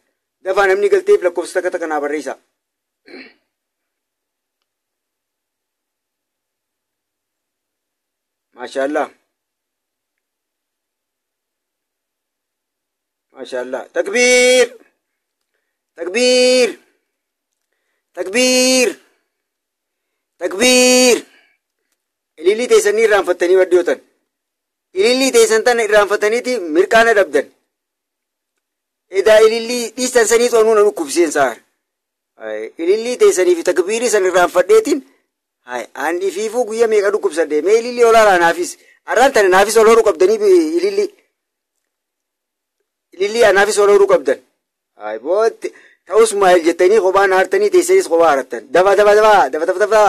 Dafaa namni galteef lakkoofsa takka takka naa barreessa. Maashaallah. Maashaallah. Takbiir. Takbiir. Takbiir. Takbiir. Ilillii teessanii irraanfattanii baddiyootan. Ilillii teessan tana irraanfataniiti mirqaana dhabdan. Edaa ilillii dhiistan sanii xoonuu na dhukkubseen saar. Ilillii teessanii fi takbiirii san irraanfadheetiin an ifiifuu guyyaa meeqa dhukkubsadhe mee ilillii olaanaa naafis. Arraan tana naafis ol horuu qabdanii ilillii. Ilillii anaafis ol horuu qabdan. Bootti ta'us maal jettanii kophaa naartanii teessanis kophaa harattan. Dafa dafa dafa dafa dafa dafa.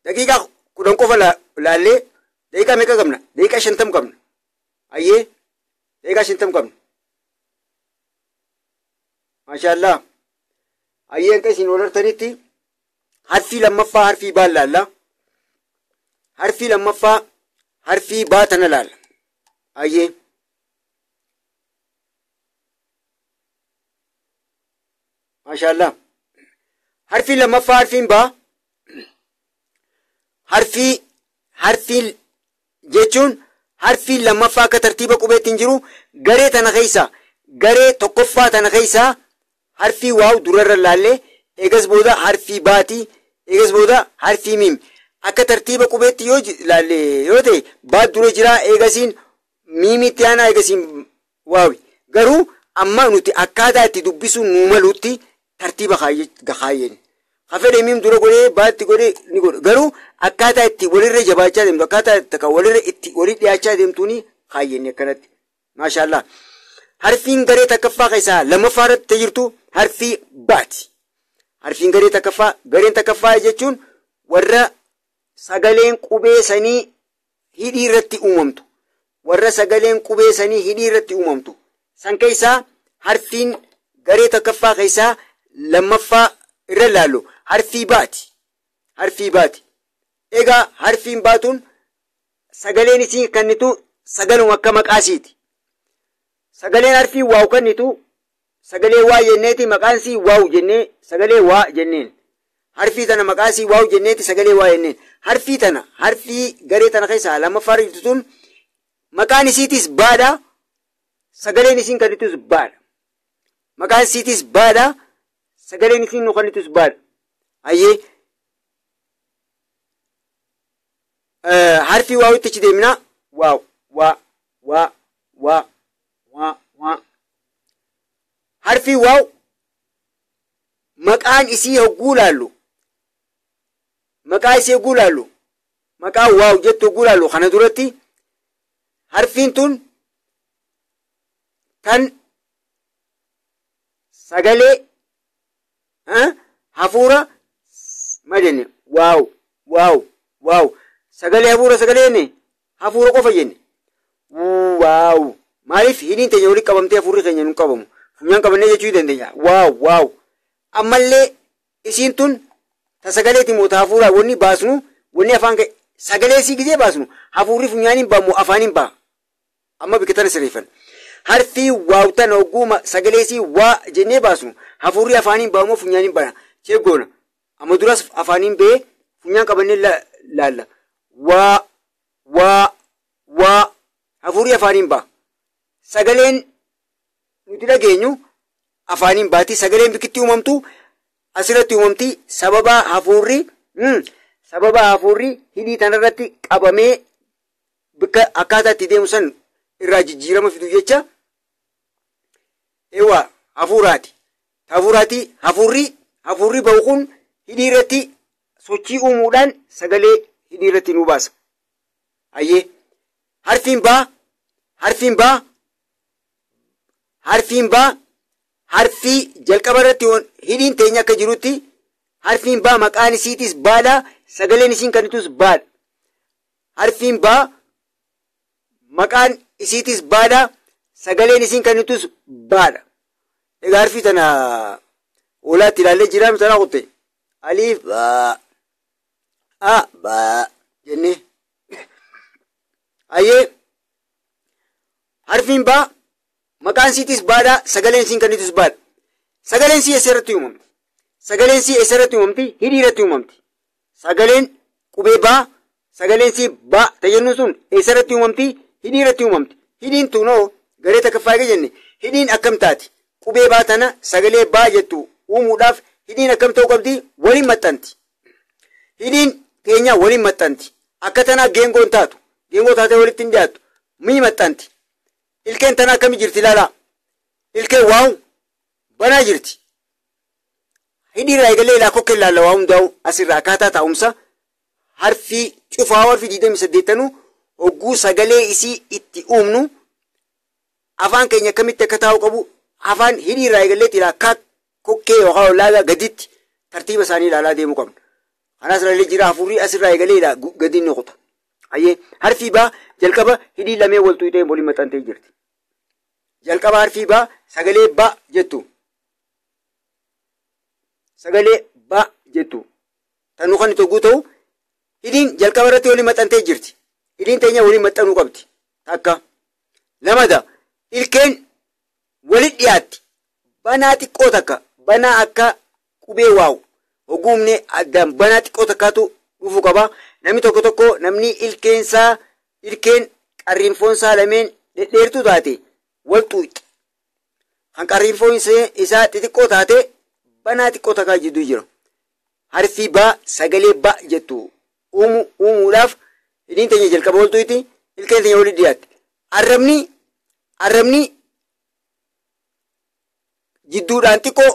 Daqiiqaa 10 qofa laallee daqiiqaa meeqa qabna? Daqiiqaa 50 qabna. Ayyee daqiiqaa 50 qabna. Maashaallah. Ayyee akka isin wal hartanitti harfii lammaffaa harfii baa laalla. Harfii lammaffaa harfii baa tana laalla. Ayyee. Maashaallah. Harfii lammaffaa harfiin baa harfii jechuun harfii lammaffaa akka tartiiba qubeetti hin jiru garee tana keessa garee tokkoffaa tana keessa harfii waaw durarra laallee eegas booda harfii baatii eegas booda harfii miim akka tartiiba qubeetti yoo laallee yoo ta'e baa dura jira eegasiin miimitti aanaa eegasiin waawi garuu amma nuti akkaataa itti dubbisuun nuu maluutti tartiiba kaayyeen. Hafedhe miim dura godhee baatti godhee ni godha. Garuu akkaataa itti walirra jabaachaa deemtu akkaataa itti walirra itti walii dhiyaachaa deemtuuni kaayyeen akkanatti. Maashaallah. Harfiin garee takkaffaa keessaa lammaffaa irratti jirtu harfii baati. Harfiin garee takkaffaa gareen takkaffaa jechuun warra sagaleen qubee sanii hidhii irratti uumamtu. Warra sagaleen qubee sanii hidhii irratti uumamtu. San keessaa harfiin garee takkaffaa keessaa lammaffaa irra laallu harfii baati. Harfii baati. Egaa harfiin baatuun sagaleen isii kennitu sagaluma akka maqaasiiti. Sagaleen harfii waaw kennitu sagalee waa jenneeti maqaan sii waaw jennee sagalee waa jenneen. Harfii tana maqaa sii waaw jenneeti sagalee waa jenneen. Harfii tana harfii garee tana keessaa lammaffaa jirtu tun maqaan isiitis baadha. Sagaleen isiin kennitus baadha. Maqaan isiitis baadha. Sagaleen isiin nu kennitus baadha. Hayyee harfii waawitti achi deemna. Waaw waa waa waa waa waa. Harfii waaw maqaan isii hogguu laallu. Maqaa isii hogguu laallu. Maqaa waaw jettu hogguu laallu kana duratti harfiin tun tan sagalee hafuura ma jenne waaw waaw waaw sagalee hafuura sagalee jenne hafuura qofa jenne waaw maaliif hidhiin teenya walitti qabamtee hafuurri keenya nu qabamu funyaan qabannee jechuu dandeenya waaw waaw ammallee isiin tun ta sagaleeti moo ta hafuuraa wanni baasnu wanni afaan sagalee isii gizee baasnu hafuurri funyaaniin baamu afaaniin ba'a amma bikka tana sirreeffan. Harfii waaw tana hogguu sagalee isii waa jennee baasnu hafuurri afaaniin ba'amoo funyaaniin bana cheeggoona amma duras afaaniin ba'ee funyaan qabannee laalla waa waa waa hafuurri afaaniin ba'a sagaleen nuti dhageenyu afaaniin baati sagaleen bikkitti uumamtu asirratti uumamti sababa hafuurri hidhii tanarratti qabamee bikka akkaataa itti deemu san irraa jijjiirama fidu jecha ewa hafuuraati. Hafuuraati hafuurri ba'u kun hidhii irratti sochii uumuudhaan sagalee hidhii irratti nu baasa. Hayyee harfiin baa harfiin baa harfiin baa harfii jalqaba irratti hidhiin teenya akka jirutti harfiin baa maqaan isiitis baadha sagaleen isiin kennitus baadha. Harfiin baa maqaan isiitis baadha sagaleen isiin kennitus baadha. Egaa harfii tana olaatti ilaallee jira mitana kutte aliif baa a baa jennee. Hayyee harfiin baa maqaan isiitis baadha sagaleen isiin kennitus baadha. Sagaleen isii eessarratti uumamti? Sagaleen isii eessarratti uumamti? Hidhii irratti uumamti. Sagaleen qubee baa sagaleen isii baa tajaajillu sun eessarratti uumamti? Hidhii irratti uumamti. Hidhiin tunoo garee takkaffaa eega jenne hidhiin akkam taati? Qubee baa tana sagalee baa jettu uumuudhaaf hidhiin akkam ta'uu qabdi? Waliin maxxanti. Hidhiin keenya waliin maxxanti. Akka tanaa geengoon taatu. Geengoo taatee walitti hin dhiyaattu. Mii maxxanti. Ilkeen tana akkami jirti ilaalaa? Ilkeen waaw banaa jirti. Hidhii irraa eegalee ilaa kokkee ilaalla waa hundaa'u asirraa akkaataa taa'umsa harfii cufaa harfii 28 hogguu sagalee isii itti uumnu afaan keenya akkamitti akka taa'u qabu afaan hidhii irraa eegalee ilaa kokkee yookaan olaagaa gaditti tartiiba isaanii ilaalaa deemuu qabna. Kanaas ilaalee jira hafuurri asirraa eegalee ilaa gadi ni kuta. Hayyee harfii baa jalqaba hidhii lamee wal tuqxee waliin maxxantee jirti. Jalqaba harfii baa sagalee baa jettu. Sagalee baa jettu. Tanuu kan itti hogguu ta'u hidhiin jalqaba irratti waliin maxxantee jirti. Hidhiin teenya waliin maxxanuu qabdi. Takka. Lamada ilkeen walitti dhiyaatti. Banaa xiqqoo takka. Banaa akka qubee waaw. Hogguumne addaan banaa xiqqoo takkaatu dhufuu qaba. Namni tokko tokko namni ilkeensaa ilkeen qarriinfoonsaa lameen dhedheertuu taate wal xuuxi. Kan qarriinfoon isaa xixiqqoo taate banaa xiqqoo takkaa jidduu jira. Harfii baa sagalee baa jettu uumuudhaaf hidhiin teenya jalqaba wal xuuxi ilkeen teenya walitti dhiyaatti. Arrabni jidduudhaan xiqqoo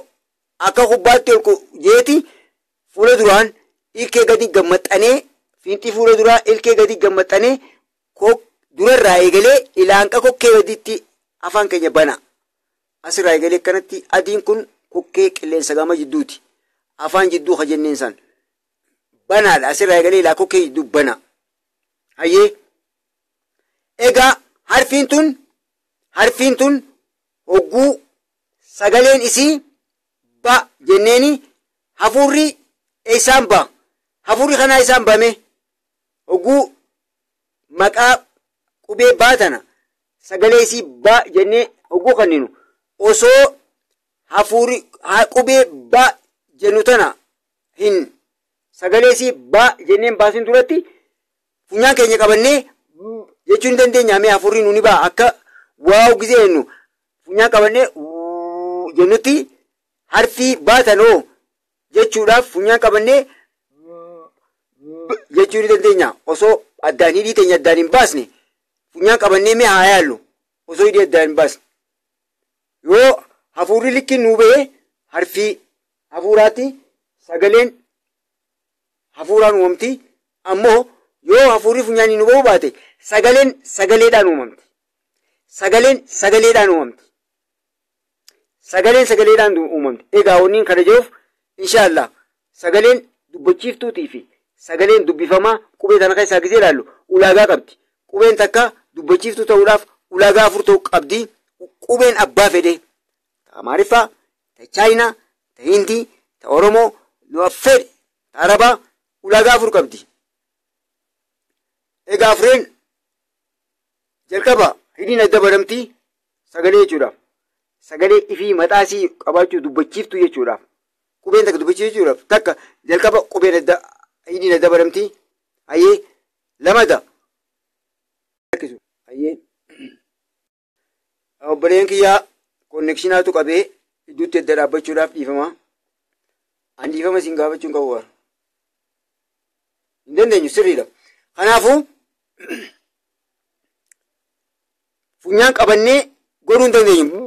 akka kubbaatti ol jeeti fuula duraan ilkee gadi gammaxxanee fiinxii fuula duraa ilkee gadi gammaxxanee durarraa eegalee ilaanqa kokkee gaditti afaan keenya bana. Asirraa eegalee akkanatti adiin kun kokkee qilleensa gama jidduuti. Afaan jidduu ka jenneen san banaadha. Asirraa eegalee ilaa kokkee jidduu bana. Hayyee egaa harfiin tun hogguu sagaleen isii ba jenneeni hafuurri eessaan ba? Hafuurri kanaa isaan bame hogguu maqaa qubee baa tana sagalee isii ba jennee hogguu kanninu osoo hafuurri qubee ba jennu tana hin sagaleesii ba jenneen baasin duratti funyaan keenya qabannee jechuu hin dandeenya. Mee hafuurri nuni ba'a akka waaw gisee jennu funyaan qabannee jennutti harfii baatanoo jechuudhaaf funyaan qabannee jechuu ni dandeenya. Osoo addaan hidhii teenya addaan hin baasne funyaan qabannee mee haa yaallu osoo hidhii addaan hin baasne. Yoo hafuurri likki nuu ba'e harfii hafuuraatti sagaleen hafuuraan uumamti. Ammoo yoo hafuurri funyaanii nu ba'uu baate sagaleen sagaleedhaan uumamti. Sagaleen sagaleedhaan uumamti. Sagaleen sagaleedhaan uumamti. Egaa wanni kana jiruuf inshaallah sagaleen dubbachiiftuutii fi sagaleen dubbifamaa qubee tana keessaa gisee ilaallu ulaagaa qabdi. Qubeen takka dubbachiiftuu ta'uudhaaf ulaagaa afur ta'uu qabdi. Qubeen abbaa fedhe ta Amaariffaa, ta Chaayinaa, ta Hindii, ta Oromoo, fedhe ta Arabaa ulaagaa afur qabdi. Egaa afureen jalqaba hidhiin adda baramti sagalee jechuudhaaf. Sagalee ifii maxaasii qabaachuu dubbachiiftuu jechuudhaaf. Qubeen takka dubbachiiftuu jechuudhaaf takka jalqaba qubeen adda hidhiin adda baramti. Hayyee lamata. Hayyee obboleen kiyyaa konneekshinaatu qabee idduutti adda dhaabbachuudhaaf dhiifama. An dhiifama isin gaafachuu hin qabu bara. Hin dandeenyu sirriidha. Kanaafuu funyaan qabannee godhuu hin dandeenyu.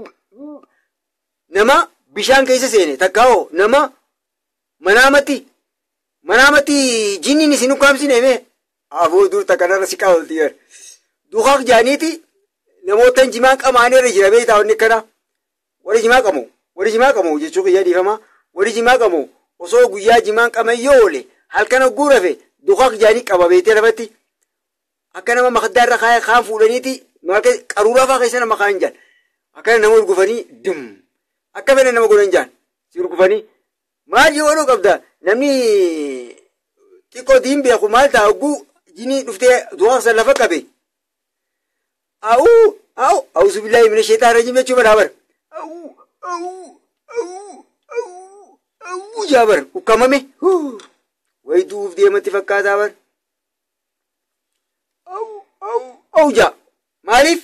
Nama bishaan keessa seene takkaa'oo nama manaamatti jinniin isin ukkaamsine mee afuu dur takkanarra si qabalti yer. Dukaak jaaniiti namoota jimaan qamaanii irra jira beektaa wanni akkana. Warri jimaa qamu jechuu kiyya dhiifama. Warri jimaa qamu osoo guyyaa jimaan qaman yoo oole halkan hogguu rafe dukaak jaanii qaba beektee lafatti. Akka nama makaddaa irra kaayee kaan fuudhaniiti qaruuraa fa'aa keessa nama kaan jaan. Akkana nama urgufanii dum. Akka fedhan nama godhan jaan. Si urgufanii maal yoo ooluu qabda namni xiqqoo diin beeku maal ta'a hogguu jinii dhuftee dukaak san lafa qabe. Awuu awu awuzu billaahi mina sheexaan rajiim jechuu bara bara. Awuu awuu awuu awuu awuu jaa bara ukkamame. Wayi du'uuf deematti fakkaataa bara. Awuu awuu awuu jaa maaliif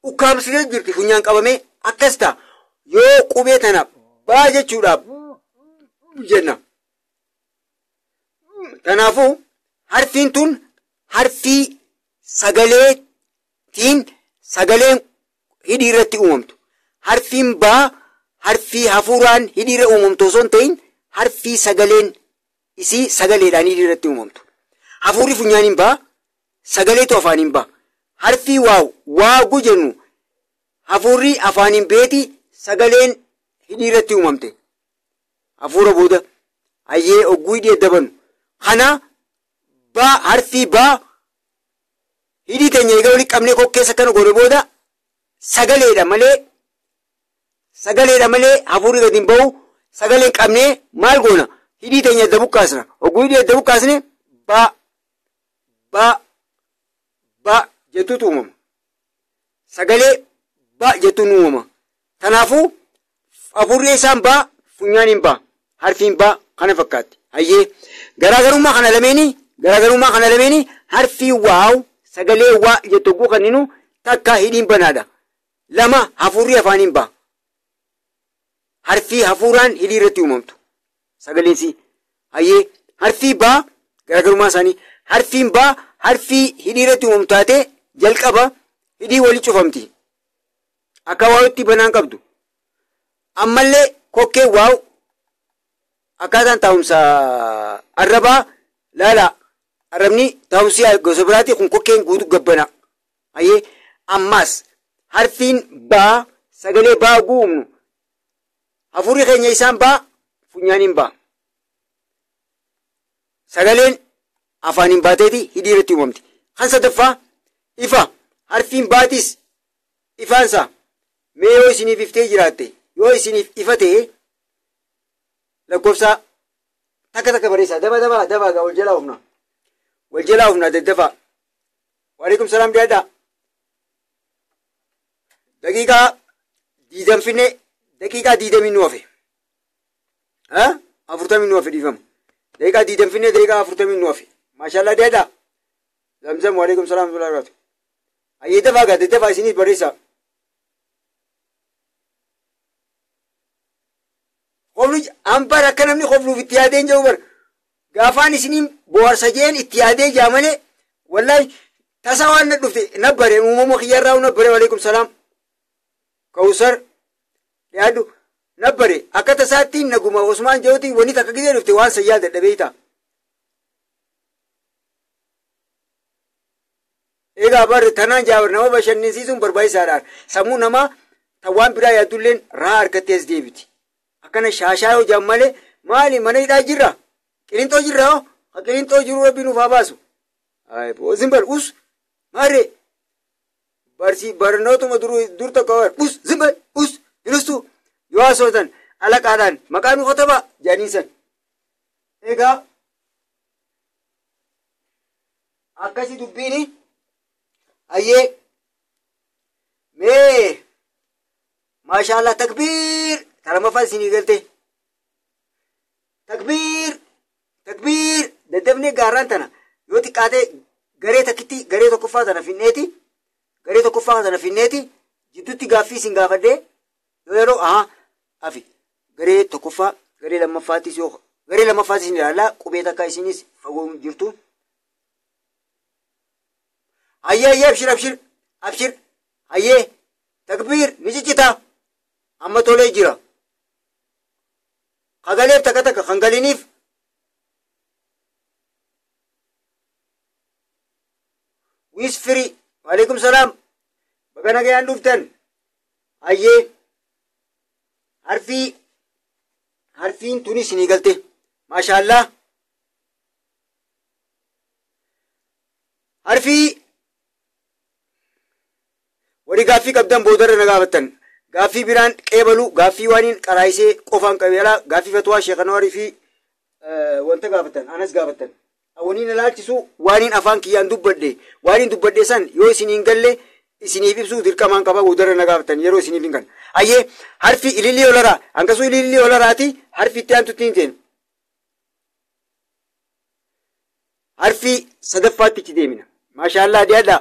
ukkaamsitee jirti funyaan qabamee akkas ta'a yoo qubee tana baa jechuudhaaf jenna. Kanaafuu harfiin tun harfii sagaleetiin sagaleen hidhii irratti uumamtu. Harfiin baa harfii hafuuraan hidhii irra uumamtu osoo hin ta'in harfii sagaleen isii sagaleedhaan hidhii irratti uumamtu. Hafuurri funyaaniin baa sagaleetu afaaniin baa. Harfii waaw waagu jennu hafuurri afaaniin beeti sagaleen hidhii irratti uumamte. Hafuura booda hayyee ogguu hidhii adda banu. Kana baa harfii baa hidhii teenya egaa walitti qabnee kokkeessa kana goone booda sagaleedha malee hafuurri gadi hin ba'u. Sagaleen qabnee maal goona hidhii teenya adda buqqaasna. Ogguu hidhii adda buqqaasne baa baa baa jettuutu uumama. Sagalee baa jettuun uumama. Kanaafuu hafuurri isaan baa funyaaniin baa harfiin baa kana fakkaatti. Hayyee garaagarummaa kana lameenii harfii waaw sagalee waa jettu ogguu kanninu takka hidhiin banaadha. Lama hafuurri afaaniin baa. Harfii hafuuraan hidhii irratti uumamtu. Sagaleensi hayyee harfii baa garaagarummaa isaanii harfiin baa harfii hidhii irratti uumamtu taatee jalqaba hidhii walii cufamti. Akka waawutti banaan qabdu. Ammallee kokkee waaw akkaataan taa'umsa arrabaa laala arrabni taa'umsi gosa biraati kun kokkeen guutuu gabbana. Hayyee ammas harfiin baa sagalee baa guumnu hafuurri keenya isaan baa funyaaniin baa. Sagaleen afaaniin baateeti hidhii irratti uumamti. Kan sadaffaa ifa harfiin baatis ifaansa mee yoo isiniif iftee jiraatte yoo isiniif ifa ta'e lakkoofsa takka takka barreessaa daba daba daba gaa wal jalaa oofna wal jalaa oofna daddafaa. Waalaikum salaam dhiyaadhaa. Daqiiqaa 20 finne Daqiiqaa 20 nu hafe. 40 nu hafe dhiifama. Daqiiqaa 20 finne daqiiqaa 40 nu hafe. Maashaallah deedaa. Zamzam waalaikum salaam wa rahmatullahi. Ayyee dafaa gaa dafaa isiniif barreessaa. Qoflu an bar akka namni qofluuf itti yaadee hin jiru bar. Gaafaan isiniin bohaarsa jeen itti yaadee jaa malee wallahi tasa waan na dhufte na bare uumama kiyyarraa na bare waalaikum salaam. Kawusar dhiyaadhu na bare akka tasaatti naguma Osmaan Jawti wanni takka gizee dhufte waan sayyaa dadhabee ta'a. Egaa bar tanaan jaabar nama bashannansiisuun barbaachisaadha. Sammuu namaa ta waan biraa yaaddulleen raa harkatti as deebiti. Akkana shaashaa yoo jaan malee maali mana hidhaa jirra? Qilinxoo jirra hoo? Ka qilinxoo jiru rabbi nuuf haa baasu. Zimbal us maarree barsi barnootuma dur tokko bar us zimbal us hinustu yoo haasootan alaqaadhaan maqaa nu katabaa jaaniin san. Egaa akkasi dubbiini ayyee mee maashaallah takbiir talamaffaa isinii galte takbiir takbiir daddafnee gaarraan tana yoo xiqqaate garee takkitti garee tokkoffaa tana finneeti garee tokkoffaa tana finneeti jidduutti gaaffii isin gaafadhee yoo yeroo aha afi garee tokkoffaa garee lammaffaattis yoo garee lammaffaattis isin ilaallaa qubee takka isinis fagoo jirtu. Ayyee ayyee abshir abshir abshir ayyee takbiir ni ciccita amma tolee jira. Kagaleef takka takka kan galiniif wisfiri waalaikum salaam baga nagayaan dhuftan ayyee harfiin tunis isinii galte maashaallaa harfii warri gaaffii qabdan boodarra na gaafattan gaaffii biraan qeebalu gaaffii waaniin qaraayisee qofaan qabeelaa gaaffii fatwaa Sheekh Anwaarii fi wanta gaafattan anas gaafattan waniin ilaalchisu waaniin afaan kiyyaan dubbadhe waaniin dubbadhe san yoo isiniin galle isiniif ibsuu dirqamaan qaba boodarra na gaafattan yeroo isiniif hin galle ayyee harfi ilillii olaraa hanqasuu ilillii olaraati harfi itti aantutti hin teenu harfi sadaffaatti itti deemina maashaallaa dhiyaadhaa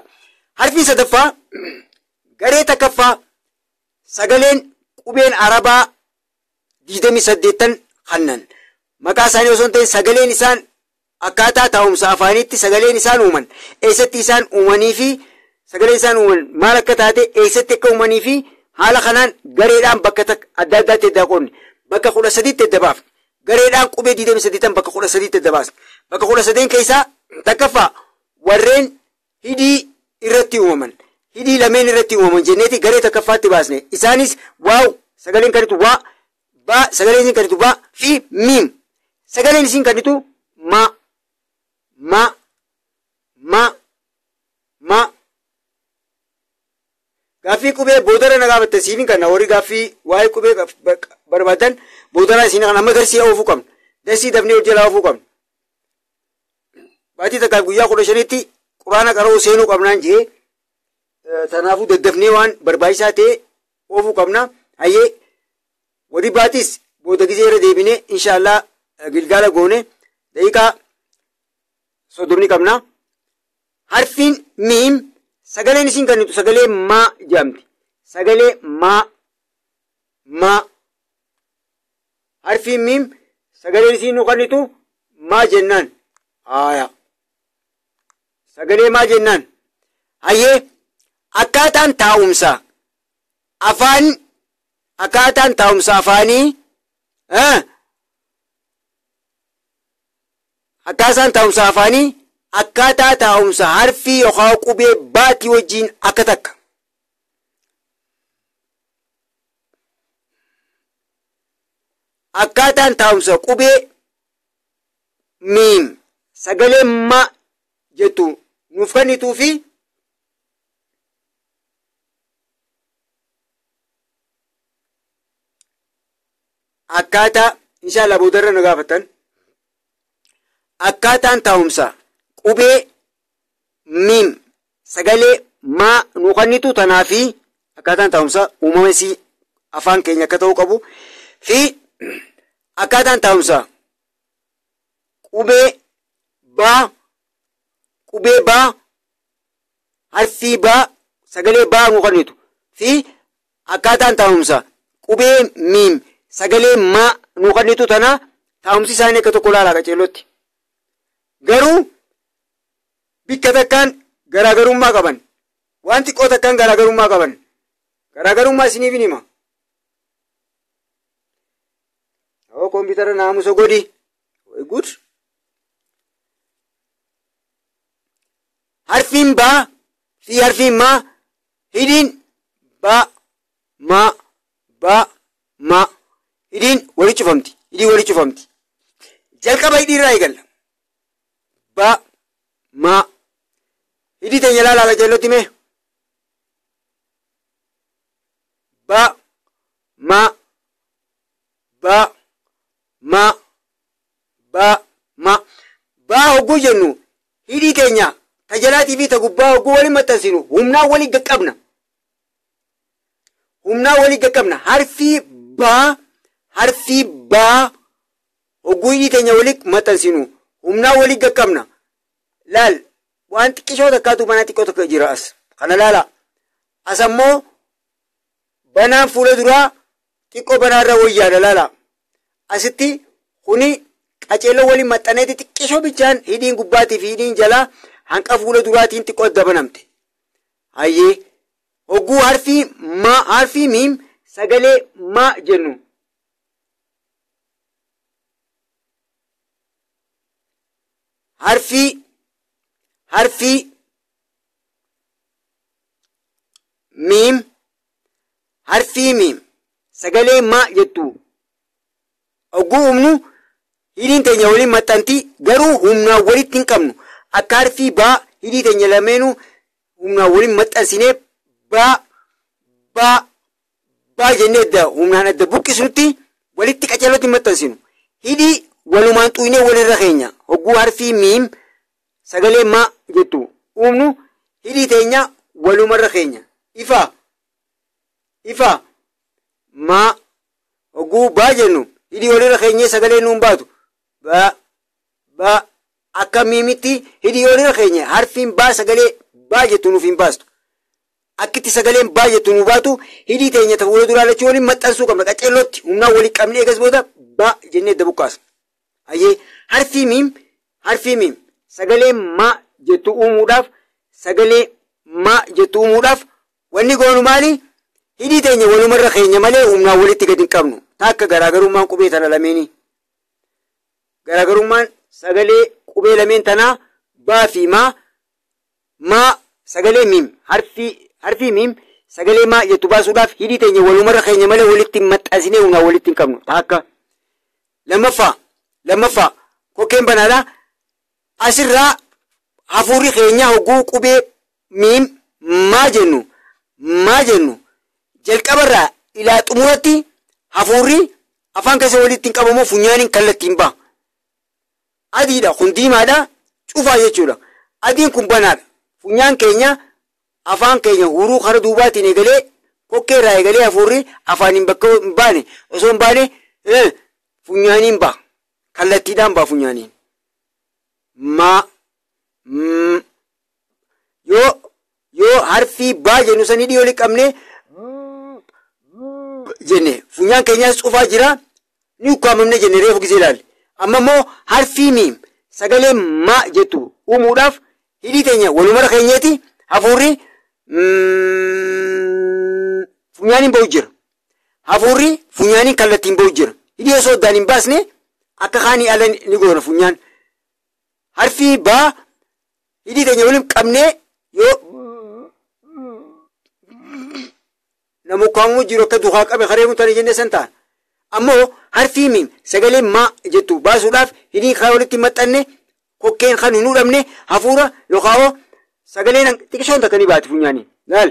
harfi sadaffaa garee takkaffaa sagaleen qubeen arabaa 28 hannan maqaa isaanii osoo hin ta'in sagaleen isaan akkaataa taa'umsa afaaniitti sagaleen isaan uuman eessatti isaan uumanii fi sagaleen isaan uuman maal akka taate eessatti akka uumanii fi haala kanaan gareedhaan bakka adda addaatti adda qoodne bakka 13tti adda baafne gareedhaan qubee 28 bakka 13tti adda baasne bakka 13 keessaa takkaffaa warreen hidhii irratti uumaman hidhii lameen irratti uumaman jenneeti garee takkaffaatti baasne isaanis waaw sagaleen kanitu waa ba sagaleen isin kanitu ba fi miim sagaleen isin kanitu ma ma ma ma gaaffii qubee boodara na gaafatte siifin kanna warri gaaffii waa'ee qubee barbaadan boodara isin kan amma darsii oofuu qabna darsii dafnee hojii oofuu qabna baatii takkaaf guyyaa 15tti quraana qara'uu seenuu qabnaan jee tanaafuu daddafnee waan barbaachisaa ta'e oofuu qabna hayyee warri baatis booda gizee irra deebine inshaallah gilgaala goone daqiiqaa 30 qabna. Harfiin miim sagaleen isin kennitu sagalee maa jedhamti. Sagalee maa maa harfiin miim sagaleen isin nu kennitu maa jennaan haaya sagalee maa jennaan hayyee akkaataan taa'umsa afaan akkaataan taa'umsa afaanii akkaataan taa'umsa afaanii akkaataa taa'umsa harfii yookaan qubee baatii wajjin akka takka. Akkaataan taa'umsa qubee miim sagalee ma jettu nuuf kennituu fi akkaataa inshaallah boodarra nu gaafatan akkaataan taa'umsa qubee miim sagalee maa nu kennitu tanaa fi akkaataan taa'umsa uumama isii afaan keenya akka ta'uu qabu fi akkaataan taa'umsa qubee baa, qubee baa, harfii baa, sagalee baa nu kennitu fi akkaataan taa'umsa qubee miim sagalee maa nu kennitu tana taa'umsi isaanii akka tokko ilaalaa qaceellotti. Garuu bikka takkaan garaagarummaa qaban, waan xiqqoo takkaan garaagarummaa qaban, garaagarummaa isiniif hin hima. Hoo kompiitara naamusa godhi. Good. Harfiin baa fi harfiin maa hidhiin baa maa baa maa hidhiin wali cufamti. Hidhiin wali cufamti. Jalqaba hidhii irraa eegalla. Ba maa hidhii teenya ilaalaa qajeellotti mee. Ba ma ba ma ba ma baa hogguu jennu hidhii keenya ta jalaatii fi ta gubbaa hogguu waliin maxxansinu humnaan walii qaqqabna. Humnaan walii qaqqabna. Harfii baa, harfii baa hogguu hidhii teenya walii maxxansinu humnaan walii qaqqabna. Laal waan xiqqishoo takkaatu banaa xiqqoo tokko jira as. Kana laala. As ammoo banaan fuula duraa xiqqoo banaarra wayyaadha laala. Asitti kuni qaceelloo waliin maxxaneeti xiqqishoo bichaan hidhiin gubbaatii fi hidhiin jalaa hanqa fuula duraatiin xiqqoo adda banamte. Hayyee hogguu harfii maa, harfii miim sagalee maa jennu. Harfii, harfii miim, harfii miim sagalee maa jettu hogguu humnu hidhiin teenya waliin maxxanti, garuu humnaan walitti hin qabnu. Akka harfii baa hidhii teenya lameenuu humnaan waliin maxxansinee baa baa baa jennee adda humnaan adda buqqisnutti walitti qaceellotti hin maxxansinu. Hidhii walumaan xuynee walirra keenya hogguu harfii miim sagalee maa jettu uumnu hidhii teenya walumarra keenya. Ifa ifa maa hogguu baa jennu hidhii walirra keenyee sagalee nuun baatu baa baa akka miimitti hidhii walirra keenya harfiin baa sagalee baa jettu nuuf hin baastu. Akkitti sagaleen baa jettu nu baatu hidhii teenya ta fuula duraa lachuu waliin maxxansuu qabna qaceellootti humnaan walii qabnee eegas booda baa jennee adda buqqaasna. Hayyee harfii miim, harfii miim sagalee maa jettu uumuudhaaf, sagalee maa jettu uumuudhaaf wanni goonu maali? Hidhii teenya walumarra keenya malee humnaan walitti gadi hin qabnu. Takka garaagarummaan qubee tana lameenii. Garaagarummaan sagalee qubee lameen tanaa baa fi maa, maa sagalee miim, harfii, harfii miim sagalee maa jettu baasuudhaaf hidhii teenya walumarra keenya malee walitti maxxansinee humnaan walitti hin qabnu. Takka. Lammaffaa, lammaffaa kokkeen banaadha. Asirraa hafuurri keenya hogguu qubee miim maa jennu, maa jennu jalqabarraa ilaa xumuratti hafuurri afaan keessa walitti hin qabamu, funyaaniin kallattiin ba'a. Adiidha kun diimaadha cufaa jechuudha. Adiin kun banaadha. Funyaan keenya afaan keenya huruu kara duubaatiin eegalee kokkee irraa eegalee hafuurri afaaniin bakka hin baane osoo hin baane funyaaniin ba'a. Kallattiidhaan ba'a funyaaniin. Ma yoo yoo harfii baa jennu sanii dhiyoo walitti qabnee jenne funyaan keenyaas cufaa jira ni ukkaamamne jenne reefu gisee ilaalle. Amma immoo harfii miim sagalee maa jettu uumuudhaaf hidhii teenya walumara keenyeeti hafuurri funyaaniin ba'u jira. Hafuurri funyaaniin kallattiin ba'u jira. Hidhii osoo addaan hin baasne akka kaanii ala ni goona funyaan. Harfii baa hidhii teenya waliin qabnee yoo nama ukkaamamu jiru akka dukaa qabe karee mutanii jennee san ta'a. Ammoo harfii miim sagalee maa jettu baasuudhaaf hidhii kan walitti maxxanne kokkeen kan hin hudhamne hafuura yookaan sagaleen xiqqishoon takka ni baati funyaaniin. Laal.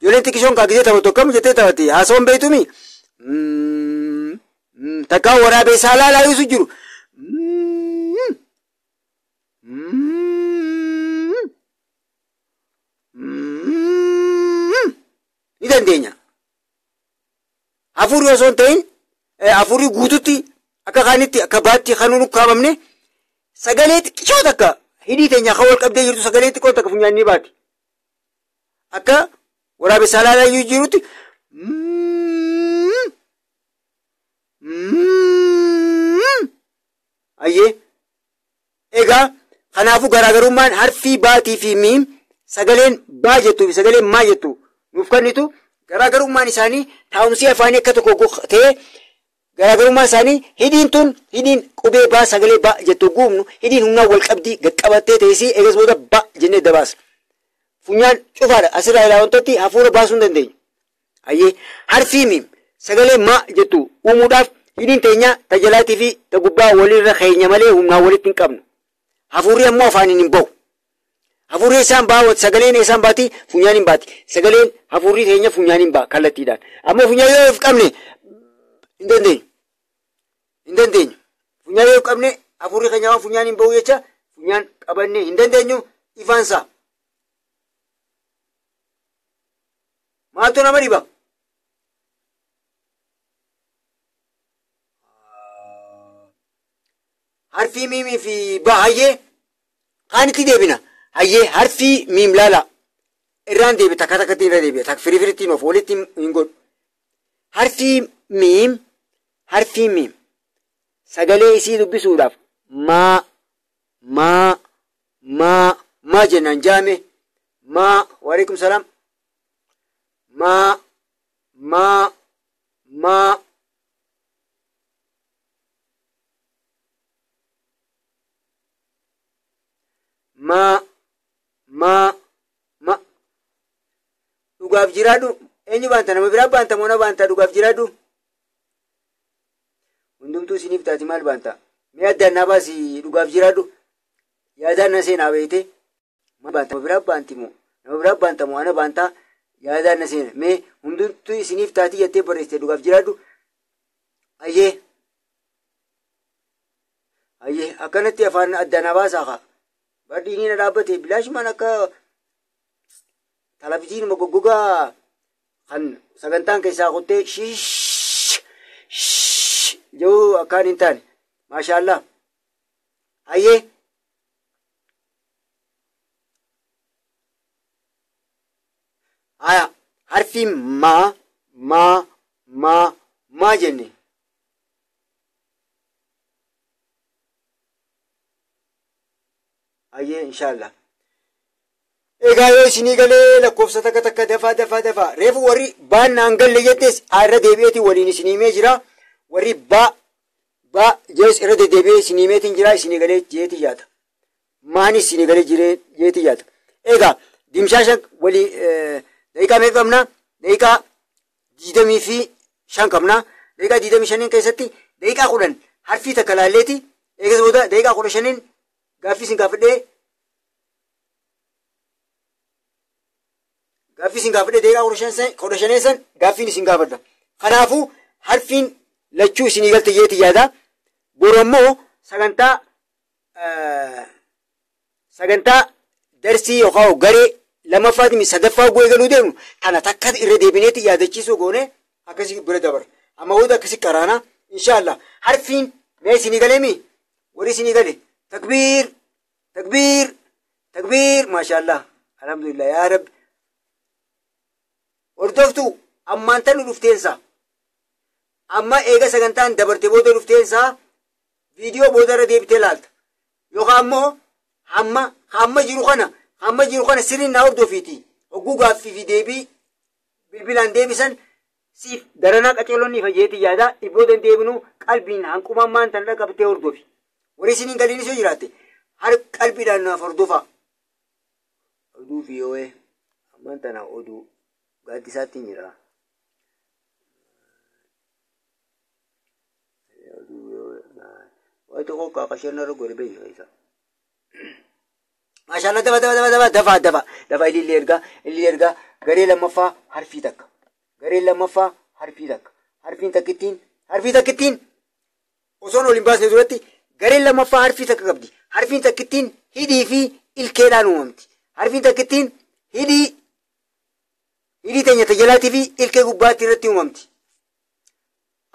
Ijoolleen xiqqishoon kaa gisee taphatu akkam jettee taphatti haasawwan beeytumi. Takkaa waraabee saalaa laayuusu jiru. Dandeenya. Hafuurri osoo hin ta'in hafuurri guututti akka kaanitti akka baatti kan nu kaabamne sagalee xiqqoo takka hidhii teenya kan wal qabdee jirtu sagalee xiqqoo takka funyaan ni baati. Akka waraabessaa laalaa jirutti ayyee. Egaa kanaafuu garaagarummaan harfii baatii fi miim sagaleen baa jettuu fi sagaleen maa jettu nuuf kennitu garaagarummaan isaanii taa'umsi afaanii akka tokko ta'ee garaagarummaan isaanii hidhiin tun hidhiin qubee baa sagalee baa jettu guubnu hidhiin humnaan wal qabdii qaqqabattee teessii eegas booda ba jennee dabaasa. Funyaan cufaadha asirraa ilaa wantooti hafuura baasuu hin dandeenyu. Ayyee harfii miim sagalee maa jettu uumuudhaaf hidhiin teenya tajalaatii fi tagubbaa walirra keenya malee humnaan walitti hin qabnu. Hafuurri ammoo afaaniin hin bahu. Hafuurri isaan ba'a sagaleen isaan baati funyaan hin baati. Sagaleen hafuurri teenya funyaan hin ba'a kallattiidhaan. Ammoo funyaan yoo of qabne hin dandeenyu. Hin dandeenyu. Funyaan yoo qabne hafuurri keenya waan funyaan hin bahu jecha funyaan qabannee hin dandeenyu ifaansaa. Maaltu nama dhiba? Harfii miimii fi baa hayyee kaanitti deebina. Hayyee harfii miim laala. Irraan deebi takka takkatti irra deebi'a. Takka firii firiitti of walitti hin godhu. Harfii miim sagalee isii dubbisuudhaaf maa maa maa maa jennaan jaame maa waalaikum salaam maa maa maa maa maa ma dhugaaf jiraadhu. Eenyu baanta? Nama biraa baanta moo na baanta? Dhugaaf jiraadhu. Hundumtuu isiniif taati maal baanta? Mee addaan naa baasi dhugaaf jiraadhu. Yaadaan na seenaa beeyte. Maal baanta? Nama biraa baanti moo? Nama biraa baanta moo ana baanta? Yaadaan na seena. Mee hundumtuu isiniif taati jettee barreessite dhugaaf jiraadhu. Ayyee. Ayyee akkanatti afaan addaan naa baasaa kaa. Badii na dhaabbate bilaashumaan akka televizyiinuma goggogaa kan sagantaan keessaa qottee shiish jedhu akkaan hin taane. Maashaallah. Ayyee. Haya harfi maa maa maa maa jenne. Ayyee inshaallah. Egaa yoo isinii galee lakkoofsa takka takka dafaa dafaa dafaa reefu warri baan naan galle jettes irra deebi'eeti waliin isinii himee jira. Warri baa baa jees irra deddeebi'ee isinii himeetiin jira isinii galee jeeti yaata. Maanis isinii galee jiree jeeti yaata. Egaa dimshaasha walii daqiiqaa meeqa qabna? Daqiiqaa 25 qabna. Daqiiqaa 25 keessatti daqiiqaa 10 harfii takka laalleeti. Eegas booda daqiiqaa 15 gaaffii isin gaafadhee daqiiqaa 15 san gaaffiin isin gaafadha. Kanaafuu harfiin lachuu isinii galte jeeti yaada. Boru ammoo sagantaa darsii yookaan garee lammaffaatiin sadaffaa bu'ee galuu deemnu kana takka irra deebineeti yaadachiisuu goone akkasii bira dabarra. Amma booda akkasii qaraana inshaallah. Harfiin mee isinii galeemi? Warri isinii gale takbiir takbiir takbiir maashaallah alhamdulillah yaa rabbi. Hordoftuu ammaan tan dhufteensa. Amma eega sagantaan dabarte booda dhufteensa viidiyoo booda irra deebitee laalta. Yookaan ammoo hamma jiru kana sirriin naa hordofiiti. Hogguu gaaffii fi deebii bilbilaan deebisan siif daranaa qaceelonni fajeeti yaada. Ibboodan deebinu qalbiin hanqumaan maan tan dhaqqabtee hordofi. Warri isiniin galiinis yoo jiraatte har qalbiidhaan naaf hordofa. Oduu fi yoo ammaan tana oduu gaaddisaatti hin jira. Waa tokko qaaqasheen irra godhe beeyi isa. Maashaallah dafa dafa dafa dafa dafa dafa dafa ilillee ergaa garee lammaffaa harfii takka. Garee lammaffaa harfii takka. Harfiin takkittiin osoon ol hin baasne duratti gareen lammaffaa harfii takka qabdi. Harfiin takkittiin hidhii fi ilkeedhaan uumamti. Harfiin takkittiin hidhii Hidhii teenya tajalaatii fi ilkee gubbaatti irratti uumamti.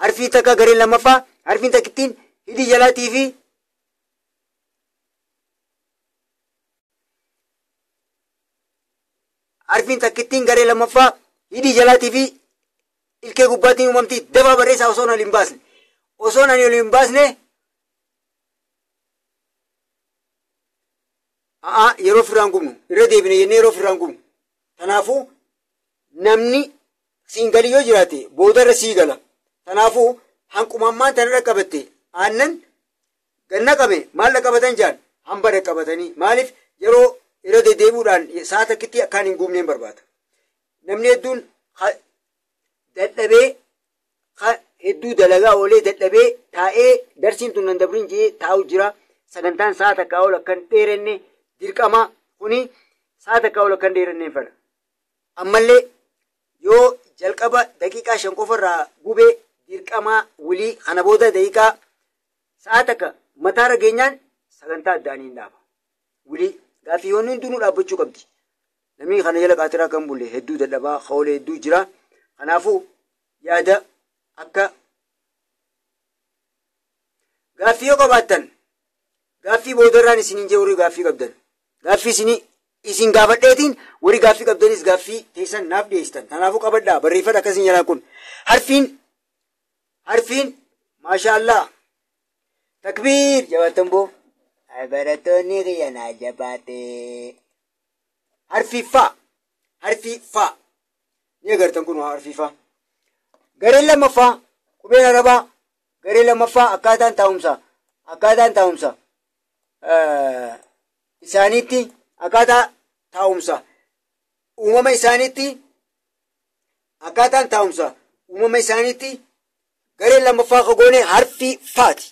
Harfii takka gareen lammaffaa harfiin takkittiin hidhii jalaatii fi harfiin takkittiin garee lammaffaa hidhii jalaatii fi ilkee gubbaatti uumamti. Dafaa barreessaa osoon ol hin baasne. Osoon ani ol hin baasne yeroo firraan gubnu irra deebine jennee yeroo firraan gubnu. Kanaafuu namni siin gali yoo jiraate boodarra sii gala. Kanaafuu hanqumammaan tana dhaqqabatte aannan ganna qabe maal dhaqqabatan jaan hamba dhaqqabatanii maaliif yeroo irra deddeebi'uudhaan sa'a takkitti akkaan hin gubneen barbaada. Namni hedduun dadhabee hedduu dalagaa oolee dadhabee taa'ee darsiin tun nan dabrin jee taa'u jira. Sagantaan sa'a takkaa ol akkan dheerenne dirqama kuni sa'a takkaa ol akkan dheerenne fedha. Ammallee yoo jalqaba daqiiqaa 5 qofarraa gubee dirqama wulii kana booda daqiiqaa sa'a takka mataarra geenyaan sagantaa addaanii hin dhaaba. Wulii gaaffii yoonni hundinuu dhaabbachuu qabdi. Namni kana jala qaatiraa kan bulle hedduu dadhabaa hoolee hedduu jira. Kanaafuu yaada akka gaaffii yoo qabaattan gaaffii boodarraan isiniin jee warri gaaffii qabdan. Gaaffii isin gaafadheetiin warri gaaffii qabdanis gaaffii teessan naaf dhiyeessitan. Kanaafuu qabadhaa barreeffadha akkasiin jalaan kun. Harfiin maashaallah takbiir jabaattan boo. Barattoonni kiyya naa jabaate. Harfii faa harfii faa ni agartan kun harfii faa. Gareen lammaffaa qubeen arabaa garee lammaffaa akkaataan taa'umsa isaaniitti akkaataa taa'umsa uumama isaaniitti akkaataan taa'umsa uumama isaaniitti gareen lammaffaa goone harfii faati.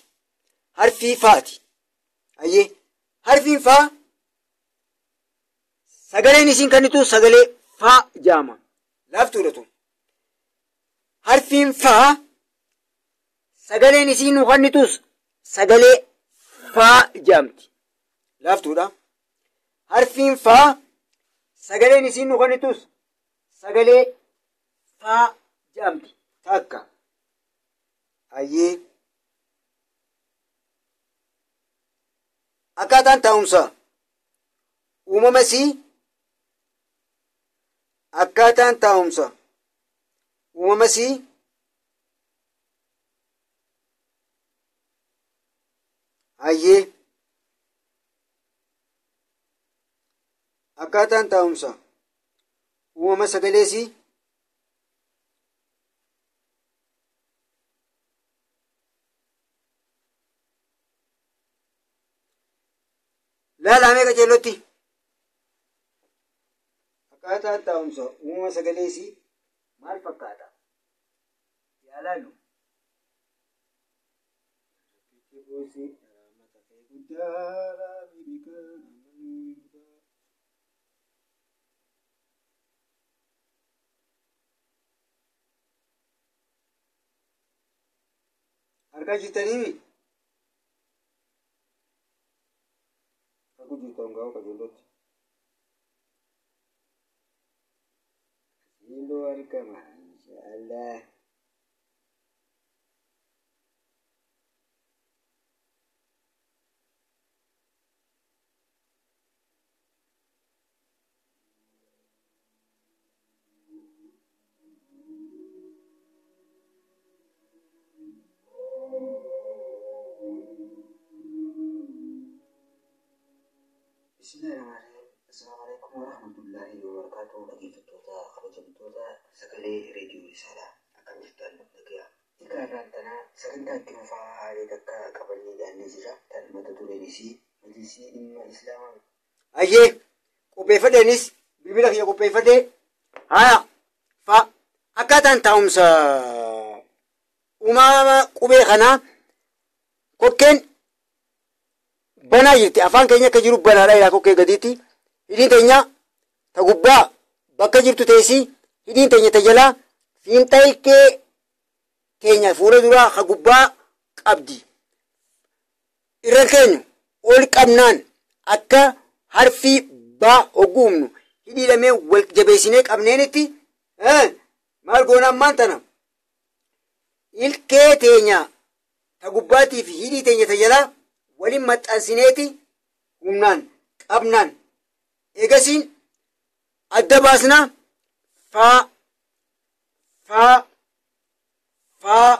Harfii faati. Ayyee harfiin faa sagaleen isiin kennitu sagalee faa jaama. Laaftuudha tun. Harfiin faa sagaleen isiin nu kennitus sagalee faa jaamti. Laaftuudha. Harfiin faa sagaleen isiin nu kennitus sagalee faa jaamti. Takka. Ayyee. Akkaataan taa'umsa uumama isii akkaataan taa'umsa uumama isii ayyee akkaataan taa'umsa uumama sagalee isii laalamee qajeelotti. Akkaataan taa'umsa uumama sagalee isii maal fakkaata? Yaa laallu. Argaa jirtanii? Jirtan gaafa qajeelotti. Siiloo argama inshaallah. Assalamualaikum warahmatullahi wabarakatuh. Dhaggeeffattoota kabajamtoota sagalee reediyoo Risaalaa akkam jirtan dhagaya. Egaa irraan tanaa sagantaa itti fufaa haalee takka qabannee dhiyaannee jira. Tan mata dureen isii majlisii dhimma Islaamaa. Ayyee qopheeffadheenis bilbila kiyya qopheeffadhee haya fa akkaataan taa'umsa uumama qubee kanaa kokkeen banaa jirti. Afaan keenya akka jiru banaadha ilaa kokkee gadiitti. Hidhiin teenya ta gubbaa bakka jirtu teessi hidhiin teenya ta jalaa fiinxa ilkee keenya fuula duraa ka gubbaa qabdi. Irra keenyu ol qabnaan akka harfii baa hogguumnu hidhii lamee wal jabeessinee qabneenitti Maal goona ammaan tana? Ilkee teenya ta gubbaatii fi hidhii teenya ta jalaa waliin maxxansineeti humnaan qabnaan eegasiin adda baasna. Faa faa faa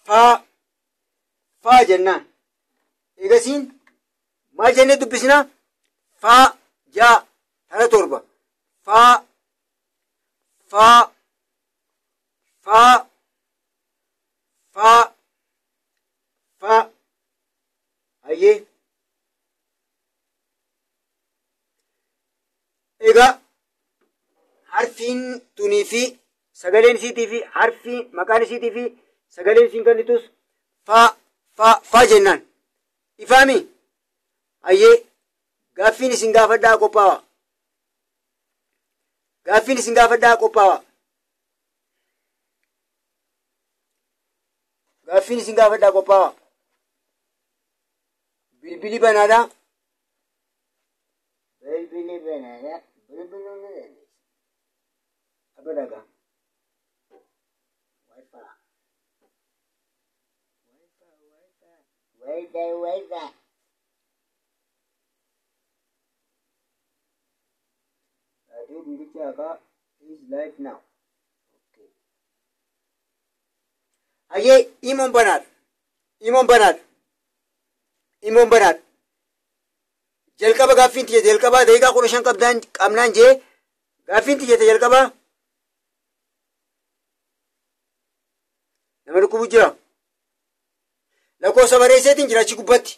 faa faa jennaan. Eegasiin maal jennee dubbisna? Faa jaa tana 7. Faa faa faa faa faa. Hayyee. Egaa harfiin tunii fi sagaleen isiitii fi harfii maqaan isiitii fi sagaleen isiin kennitus faa faa faa jennaan. Ifaami? Hayyee, gaaffiin isin gaafadhaa qophaawa. Gaaffiin isin gaafadhaa qophaawa. Gaaffiin isin gaafadhaa qophaawa. Bilbili banaadha. Bilbili banaadha. Bilbiluu ni dandeessa. Abba dhagaa. Wifi. Wifi, wifi. Wifi. Raadiyoo Dingicha Haqaa is live now. Okay. Hayyee, imoon banaadha. Imoon banaadha. Imoon banaadha. Jalqaba gaaffiin tiyya jalqabaa daqiiqaa 15 qabdaan qabnaan jee gaaffiin tiyya jalqabaa nama dhukkubu jira. Lakkoofsa barreesseetiin jira achi gubbatti.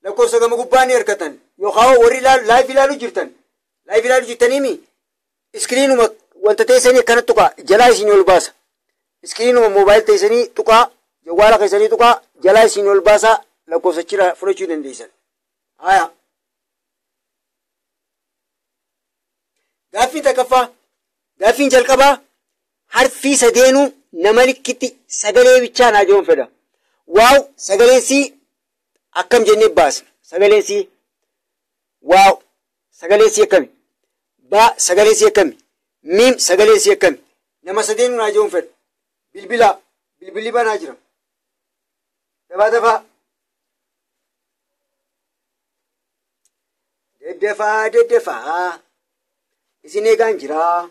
Lakkoofsa gama gubbaa ni argatan. Yookaan warri live ilaaluu jirtan. Live ilaaluu jirtaniimi iskiriinuma wanta teessanii akkana tuqaa jalaa isin ol baasa. Iskiriinuma mobile teessanii tuqaa jawwaala keessanii tuqaa jalaa isin ol baasaa lakkoofsa achirraa fudhachuu dandeessan. Haya. Gaaffiin takkaffaa gaaffiin jalqabaa harfii sadeenuu nama likkitti sagalee bichaa naa jiruun fedha. Waaw, sagaleen sii akkam jennee baasna? Sagaleen sii waaw, sagaleen sii akkami? Baa, sagaleen sii akkami? Miim, sagaleen sii akkami? Nama sadeenuu naa jiruun fedha. Bilbila bilbilli banaa jira. Dafaa dafaa. Deddefaa deddefaa. Isin eegaan jira.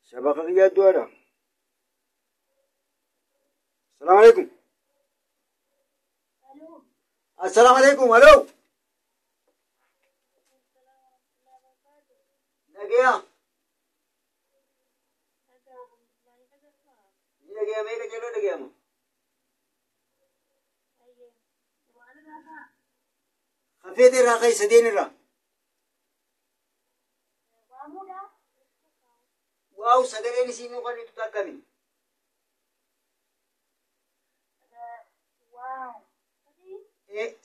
Shabaka kiyyaa du'aadha. Salaamu alaikum. Assalaamu alaikum. Aloo. Nagaya. Ni nagaya meeqa jaloo dhagayama? Hafeet irraa ka'e sadeen irraa. Waaw, sagaleen isiin nu qallitu akkami?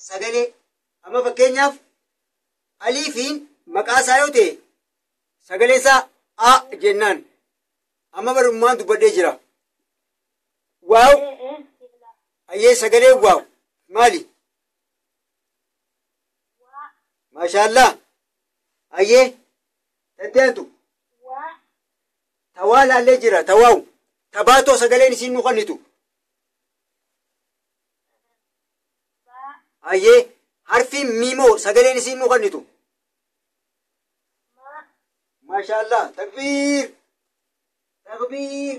Sagalee amma fakkeenyaaf aliifiin maqaa isaa yoo ta'e sagalee isaa a jennaan amma barummaan dubbadhee jira. Waaw, ayyee, sagalee waaw maali? Maashaallah. Ayyee, tatteantu. Tawaa laallee jira tawaaw tabaatoo sagaleen isiin nu qallitu. Ayyee, harfiin miimoo sagaleen isiin nu qallitu. Maashaallah, takbiir takbiir.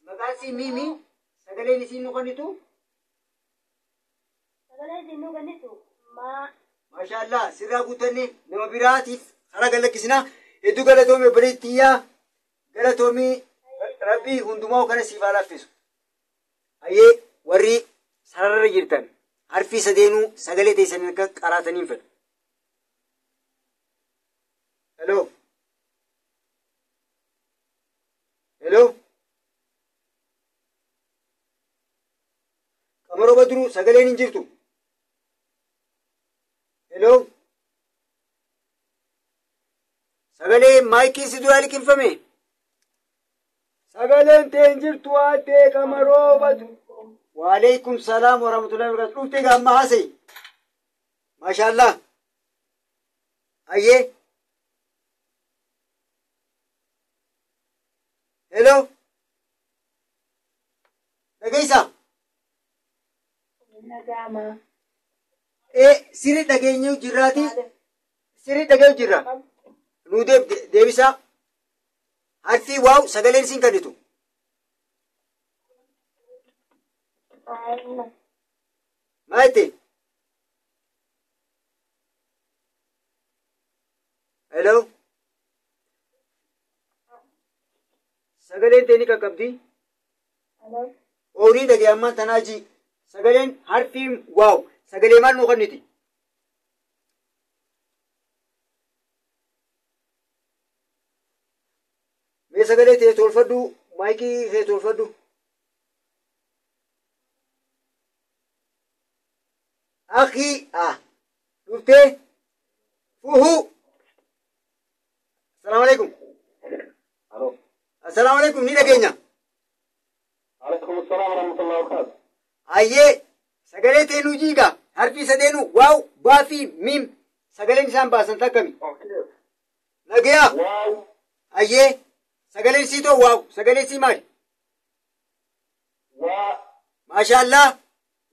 Maqaan isii miimi, sagaleen isiin nu qallitu. Maashaallah, sirraa guutanne nama biraatiif karaa gallakkisinaa. Hedduu galatoomii obboleettiyyaa, galatoomii, rabbii hundumaa kana siif haa laaffisu. Ayyee, warri sararra jirtan harfii sadeenuu sagalee teessanii akka qaraataniin fedha. Hello. Hello. Qamaroo Badruu, sagaleen hin jirtu. Hello. Sagalee maayikiin si duraa liqimfame. Sagaleen tee hin jirtu waaddee Qamaroo Badruu. Waalaikum salaam warahmatullahi wabarakatuh. Dhuftee gaamma haasa'i. Maashaallah. Ayyee. Hello. Dhageessaa? Nagama. Ee, sirri dhageenyu jirraati. Sirri dhageenyu jirra. Nuu deebisaa. Harfii waaw sagaleen siin kennitu. Maal jette? Hello. Sagaleen tee ni qaqqabdi. Oorii dhagee ammaan tanaa ji. Sagaleen harfiin waaw sagalee maal nuu kenniti? Mee sagalee tee tolfadhu, maayikii tee tolfadhu. Akhi ah dhuftee fuhu. Assalaamu alaikum. Assalaamu alaikum, ni dhageenya. Alaikum assalam warahmatullahi wabarakatuh. Ayyee, sagalee tee nuu jiiga. Harfii sadeenu waaw, baa fi miim sagaleen isaan baasan takkami. Nagayaa. Waaw. Ayyee, sagaleen sii too waaw, sagaleen sii maali? Waa. Maashaallah.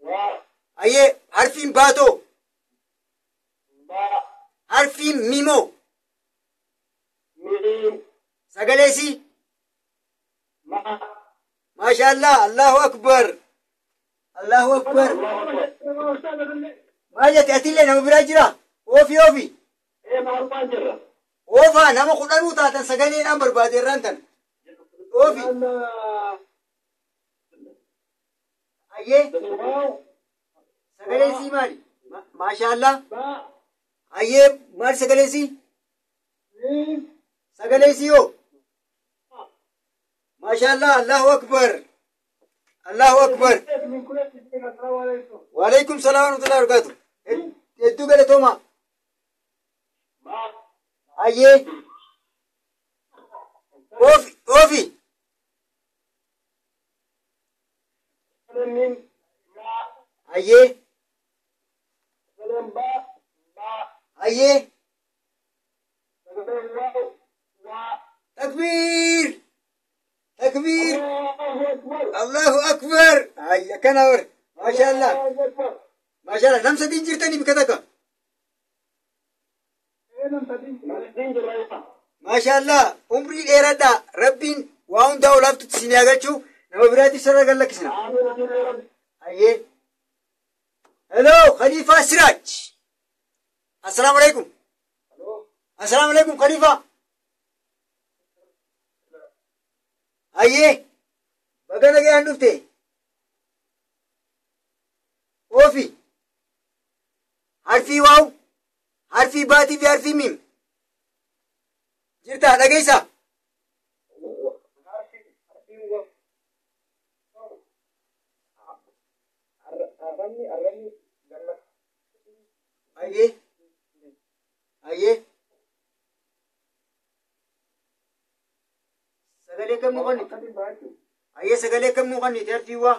Waa. Ayyee, harfiin baatoo. Baa. Harfiin miimoo. Miim. Sagalee sii. Ma. Maashaallah, Allahu akbar. Allahu akbar. Maal jette atillee nama biraa jira? Oofi oofi. Ee, maal jirra? Oofaa nama kudhanuu taatan sagaleedhaan barbaade irraan tan. Oofi. Ayyee, sagalee sii maali? Maashaallah. Ayyee, maal sagalee sii? Sagalee sii hoo? Maashaallah, Allahu akbar. Allahu akbar. Waalaikum salaam warahmatullahi wabarakatuh. Hedduu galatooma. Ayyee. Oofi oofi. Ayyee. Ayyee. Takbiir. Takbiir. Allahu akbar. Ayya kana war. Maashaallah. Maashaallah. Nam sadiin jirtanii bika takka. Maashaallah. Umrii dheeradhaa. Rabbiin waa hundaa olaaftutti isin haa galchu. Nama biraatiif sarara gad lakkisna. Ayyee. Hello, Khalifa Siraj. Assalaamu alaikum. Assalaamu alaikum, Khalifa. Ayyee. Baga nagayaan dhufte. Oofi. Harfii waaw. Harfii baatii fi harfii miim. Jirtaa dhageessaa? Ayyee. Ayyee. Sagalee kam nuu kenniti? Ayyee, sagalee kam nuu kenniti harfii waa?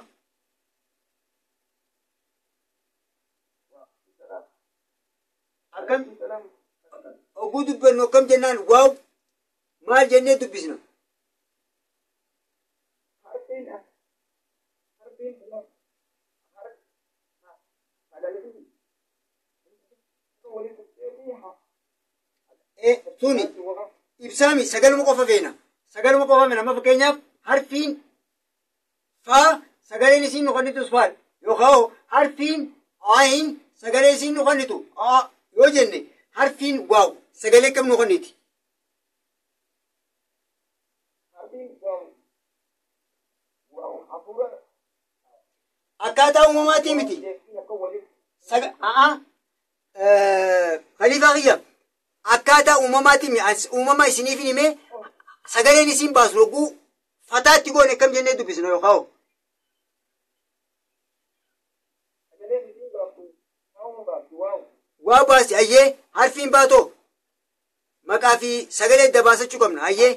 Akkam oguu dubbannu akkam jennaan waaw maal jennee dubbisna? Suni ibsaami sagaluma qofa feena. Sagaluma qofa feena. Amma fakkeenyaaf harfiin faa sagaleen isiin nu kennitus faadha. Yookaan harfiin aayin sagalee isiin nu kennitu aa yoo jenne harfiin waaw sagalee kam nu kenniti? Akkaataa uumamaatii miti. Khaliifaa kiyya, akkaataa uumamaatii uumama isiniif hin himee sagaleen isiin baasu hogguu fataatti goone akkam jennee dubbisna yookaan waa baasi. Ayyee, harfiin baatoo maqaa fi sagalee adda baasachuu qabna. Ayyee.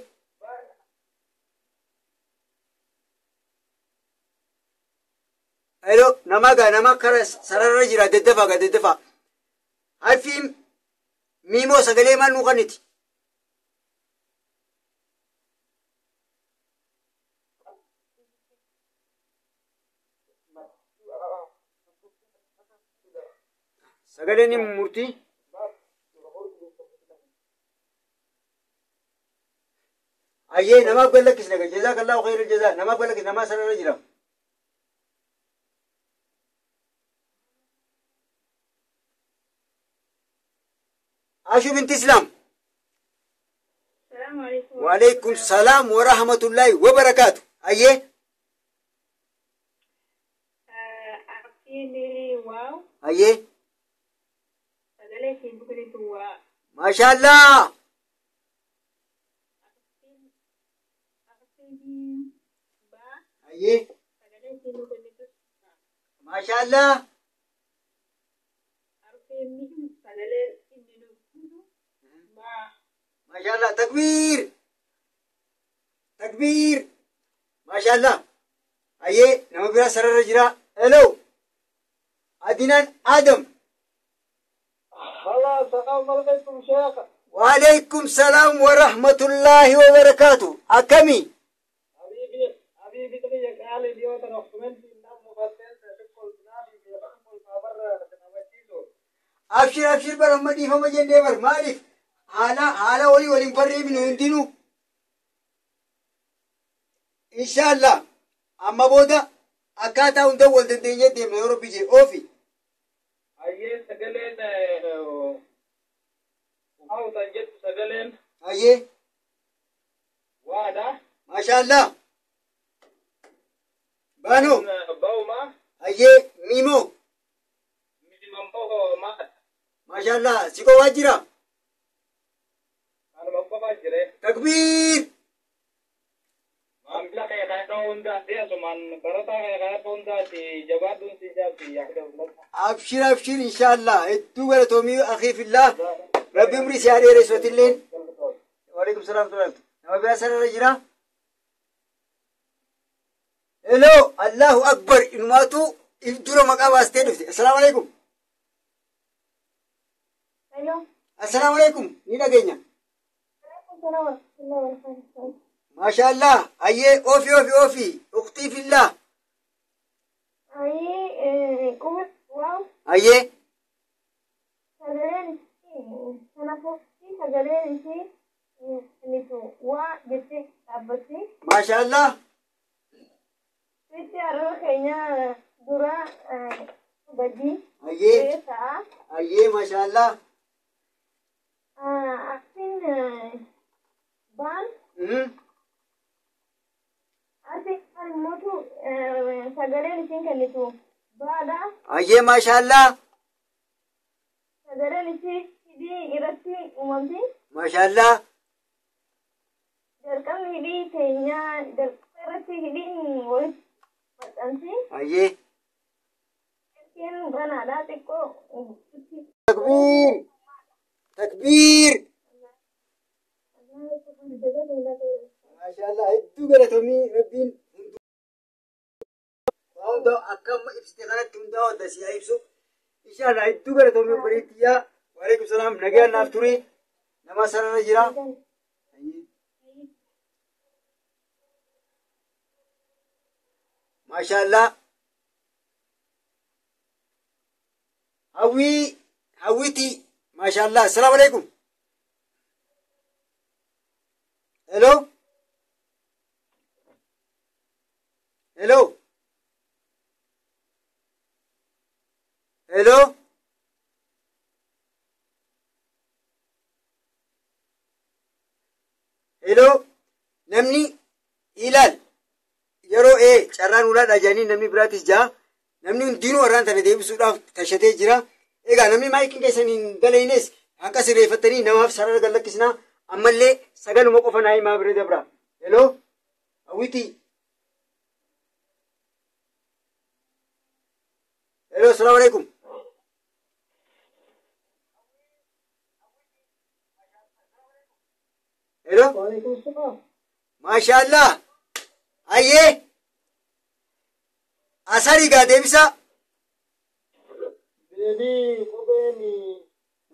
Hello, nama gaa nama kara sararra jira, daddafaa gaa daddafaa. Harfiin Miimoo sagalee maal nuu kanniti? Sagaleen ni murtii? Ayyee namaaf gallakkisne jazaakallaahu khayral jazaa namaaf gallakkisne namaa sanarra jira. Ashuu binti Islaam. Salaamu alaikum. Waalaikum salaam wa rahmatullahi wa barakaatu. Ayyee. Arfiin waaw Ayyee. sagalee isiin bukanitu waa Maashaallah. arfiin baa Ayyee. sagalee isiin bukanitu Maashaallah. arfiin mihim sagalee inni nuuf baa Maashaallah. Takbiir. Takbiir. Maashaallah. Ayyee nama biraa sararra jira. Hello. Adinaan Adam. هلا السلام عليكم شيخ. وعليكم السلام ورحمة الله وبركاته. أكمي. حبيبي حبيبي تغيك آلي اليوم نحكمنتي النام مفتين تشكل بنابي في حكم الخبر تنوتيزو. Abshir abshir bar amma dhiifama jennee bar maaliif haala haala walii waliin barreeffnu hundinuu inshaallah amma booda akkaataa hunda wal dandeenyee deemna yoo rabbi jee oofi. Ayyee sagaleen waawutan jettu sagaleen Ayyee waadha. maashaallah baanoo Ba'uma ayyee miimoo mimammoo maal maashaallah si qofaa jira anuma qofa jire. takbiir Maamila kee kana hundaati asumaan barataa kee kana hundaati jabaadhuun si jaabsi yaada. Abshir abshir inshaallah hedduu galatoomii akii fillah rabbi umrii si haa dheeressuutilleen. Waalaikum salaam wa rahmatullahi. Nama biraa sanarra jira. Hello, Allahu Akbar. Inumaatu if dura maqaa baastee dhufte. Assalaamu alaikum. Hello. Assalaamu alaikum. Ni dhageenya. Alaikum salaam wa rahmatullahi wa barakatuh. Maashaallah. Ayyee oofi oofi oofi. Uqtii fillah. Ayyee qubee waaw Ayyee. sagaleen isii kanaafuu sagaleen isii kennitu waa jettee dhaabbatti. Maashaallah. Sitti haroo keenya dura badii Ayyee. ta'a. Ayyee maashaallah. Arfiin baan arfiin baan immoo sagaleen isiin kennitu baadha. Ayyee maashaallah. Sagaleen isii hidhii irratti uumamti. Maashaallah. Jalqabni hidhii teenyaa jalqaba irratti hidhiin walitti maxxanti. Ayyee. Isheen banaadha xiqqoo. Takbiir. Takbiir. Maashaallah hedduu galatoomii rabbiin hunda akka amma ibsite kanatti hundaa wadda si haa ibsu. Inshaallah hedduu galatoomii obboleettiyyaa. Waalaikum salaam nagaan naaf ture. Nama sarara jira. Maashaallah. Hawwii hawwiiti maashaallah. Assalaamu alaikum. Hello. Hello. Hello. Hello. Namni ilaal yeroo carraan ulaadha jedhanii namni biraatis jaa namni hundinuu warraan tana deebisuudhaaf tashatee jira. Egaa namni maayikiin keessan hin dalaynes hanqa sirreeffattanii namaaf sarara gad lakkisnaa ammallee sagaluma qofa naa himaa bira dabra. Hello. Hawwitii. Hello, assalamu alaikum. Hello. Waalaikum salaam. Maashaallah. Ayyee. Asarii gaa deebisa. Deebii qubeen